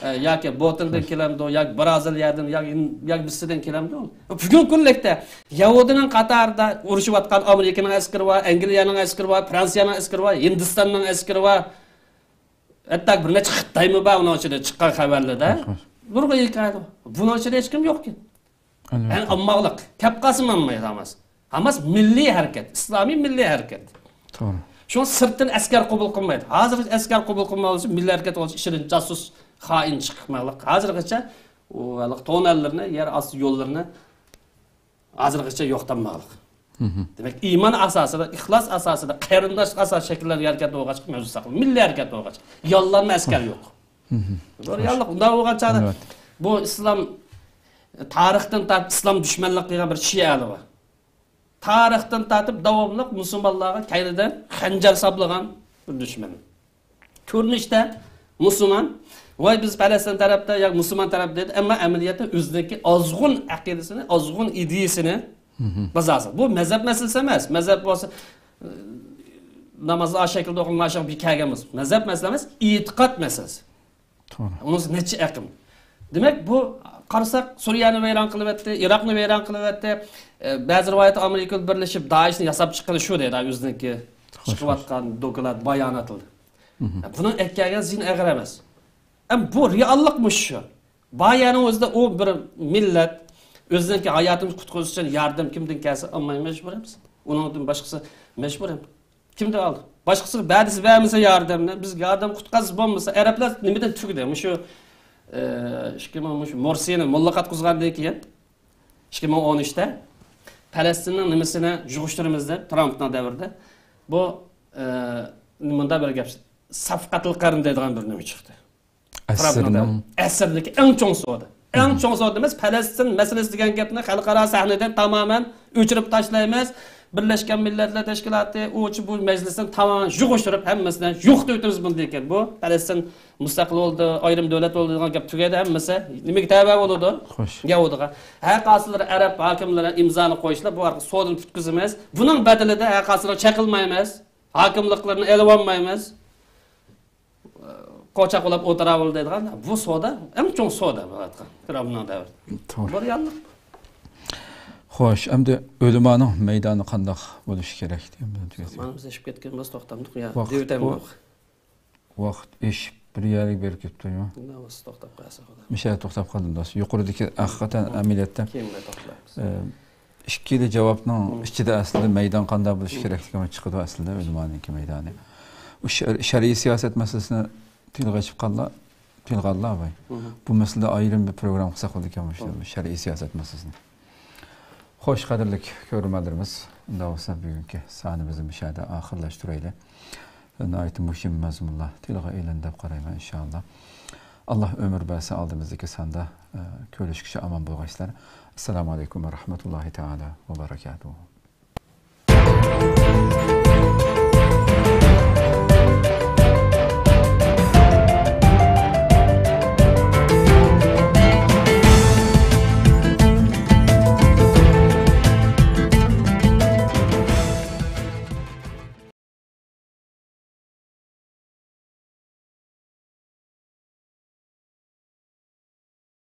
ئە، ياكى بوتىندىن كېلەمدۇ، ياكى بىرازىلىيەدىن، ياكى ھىن-، ياكى مىسىردىن كېلەمدۇ. بۈگۈنكى كۈنلۈكتە يەھۇدىينىڭ قاتارىدا ئۇرۇشۇۋاتقان ئامېرىكىنىڭ ئەسكىرى بار، ئەنگلىيەنىڭ ئەسكىرى بار، فرانسىيەنىڭ ئەسكىرى بار، ھىندىستاننىڭ ئەسكىرى بار. ھەتتا بىر نەچچە خىتايمۇ بار ئۇنىڭ ئىچىدە چىققان خەۋەرلەردە. نۇرغۇن ھېكايە بار. بۇنىڭ ئىچىدە ھېچكىم يوقكەن. يەنى ئامماقلىق. كەپ قالسىمۇ ئاممايدۇ ھاماس. ھاماس مىللىي ھەرىكەت، ئىسلامىي مىللىي ھەرىكەت. توغرا. شۇڭا سىرتتىن ئەسكەر قوبۇل قىلمايدۇ. ھازىرغىچە ئەسكەر قوبۇل قىلماي بولسا، مىللىي ھەرىكەت بولسا، ئىچىدىن جاسۇس، خائىن چىقماقلىق. ھازىرغىچە ئۇ ھېلىقى توننېللىرىنى، يەر ئاستى يوللىرىنى ھازىرغىچە يوقاتماقلىق. دېمەك، ئىمان ئاساسىدا، ئىخلاس ئاساسىدا، قېرىنداشلىق ئاساسىدا شەكىللەنگەن ھەرىكەت بولغاچقا، مەۋجۇت ساقلىنىپ، مىللىي ھەرىكەت بولغاچقا، ياللانما ئەسكەر يوق. بۇ رېئاللىق. ئۇنداق بولغان چاغدا بۇ ئىسلام، تارىختىن تارتىپ ئىسلام دۈشمەنلىك قىلغان بىر شىئەلەر بار. تارىختىن تارتىپ داۋاملىق مۇسۇلمانلارغا كەينىدىن خەنجەر ساپلىغان بىر دۈشمەن. كۆرۈنۈشتە مۇسۇلمان، ۋاي بىز پەلەستىن تەرەپتە ياكى مۇسۇلمان تەرەپتە دەيدۇ، ئەمما ئەمەلىيەتتە ئۆزىنىڭكى ئازغۇن ئەقىدىسىنى، ئازغۇن ئىدىيىسىنى بازارسا. بۇ مەزھەپ مەسىلىسى ئەمەس. مەزھەپ بولسا، ئى، نامازنى ئاشۇ شەكىلدە ئوقۇڭ، ماشۇ بىر كەلگەن بولسا. مەزھەپ مەسىلە ئەمەس، ئېتىقاد مەسىلىسى. توغرا. ئۇنىڭ نەچچە ئېقىم. دېمەك، بۇ قارىساق، سۈرىيەنى ۋەيران قىلىۋەتتى، ئىراقنى ۋەيران قىلىۋەتتى. ئە، بەزى رىۋايەتتە ئامېرىكا بىلەن بىرلىشىپ دائىشنى ياساپ چىققىنى شۇ دەيدۇ، ئۆزىنىڭكى چىقىۋاتقان دوكلات، باياناتلىرى. بۇنىڭ ئەكەلگەن زىيىنى ئېغىر ئەمەس. ئەم، بۇ رېئاللىق مۇشۇ. بايەننىڭ ئۆزىدە ئۇ بىر مىللەت ئۆزىنىڭكى ھاياتىنى قۇتقۇزۇش ئۈچۈن ياردەم كىمدىن كەلسە ئالماي مەجبۇر ئەمەس. ئۇنىڭدىن باشقىسى مەجبۇر ئەمەس. كىمدىن ئالدى؟ باشقىسىغا بەدىسى بەرمىسە ياردەمنى، بىز ياردەم قۇتقازسا بولمىسا، ئەرەبلەر نېمىدىن تۈگىدى؟ مۇشۇ، ئە، ئىككى مىڭ، مۇشۇ مورسىنى موللا قاتقۇزغاندىن كېيىن، ئىككى مىڭ ئون ئۈچتە پەلەستىننىڭ نېمىسىنى يىغىشتۇرىمىز دەپ، ترامپنىڭ دەۋرىدە. بۇ، ئە، مۇنداق بىر گەپ، سەفقەتىل قەرن دەيدىغان بىر نېمە چىقتى. ئەسىرنىڭ، ئەسىرنىڭ ئەسىرىدىكى ئەڭ چوڭ سودا. ئەڭ چوڭ سودا ئەمەس، پەلەستىن مەسىلىسى دېگەن گەپنى خەلقئارا سەھنىدىن تامامەن ئۆچۈرۈپ تاشلايمىز. بىرلەشكەن مىللەتلەر تەشكىلاتى، ئۇچۇ بۇ مەجلىسنى تامامەن يىغىشتۇرۇپ، ھەممىسىدىن يوقىتىۋېتىمىز بۇنى دېگەن. بۇ پەلەستىن مۇستەقىل بولدى، ئايرىم دۆلەت بولدى دېگەن گەپ تۈگەيدۇ ھەممىسى. نېمىگە تەۋە بولىدۇ؟ خوش. يەھۇدىغا. ھەر قايسىلىرى ئەرەب ھاكىملىرى ئىمزانى قويۇشلا، بۇ ئارقا سودىنى تۇتقۇزىمىز. بۇنىڭ بەدىلىدە ھەر قايسىلىرىغا چېقىلمايمىز. ھاكىملىقلىرىنى ئېلىۋالمايمىز. قوچاقلاپ ئولتۇراۋېرىدۇ دەيدىغان، بۇ سودا، ئەڭ چوڭ سودا بولۇۋاتقان ترامپنىڭ دەۋرىدە. توغرا. بۇ رېئاللىق. خوش، ئەمدى ئۆلىمانىڭ مەيدانى قانداق بولۇشى كېرەك دېگەن بىلەن تۈگەتسەك. زامانىمىز ئېشىپ كەتكەن، بىز توختامدۇق يا، ۋاقىت دېۋىتەمدۇق. بۇ، ۋاقىت ئېشىپ بىر يەرگە بېرىپ كېتىپتۇ. مۇشۇ يەردە توختاپ قالدىم، دوست. يۇقىرىدىكى ھەقىقەتەن ئەمەلىيەتتە، كېيىن توختايمىز. ئە، ئىككىلا جاۋابنىڭ ئىچىدە ئەسلىدە مەيدان قانداق بولۇشى كېرەكلىكى چىقىدۇ ئەسلىدە ئۆلىمانىڭكى مەيدانى. ئۇ شەر-، شەرئىي سىياسەت مەسىلىسىنى تىلغا ئېچىپ قاللا، تىلغا ئاللا ئاۋاي. بۇ مەسىلىدە ئايرىم بىر پروگرامما قىلساق بولىدىكەن، مۇشۇ شەرئىي سىياسەت مەسىلىسىنى. خوش، قەدىرلىك كۆرۈرمەنلىرىمىز، ئۇنداق بولسا بۈگۈنكى سانىمىزنى مۇشۇ يەردە ئاخىرلاشتۇرايلى. ناھايىتى مۇھىم مەزمۇنلار تىلغا ئېلىندى دەپ قارايمەن، ئىنشائاللا. ئاللا ئۆمۈر بەرسە، ئالدىمىزدىكى ساندا، ئە، كۆرۈشكىچە ئامان بولغايسىلەر. ئەسسالامۇ ئەلەيكۇم ۋە رەھمەتۇللاھى تەئالا ۋە بەرەكاتۇھۇ.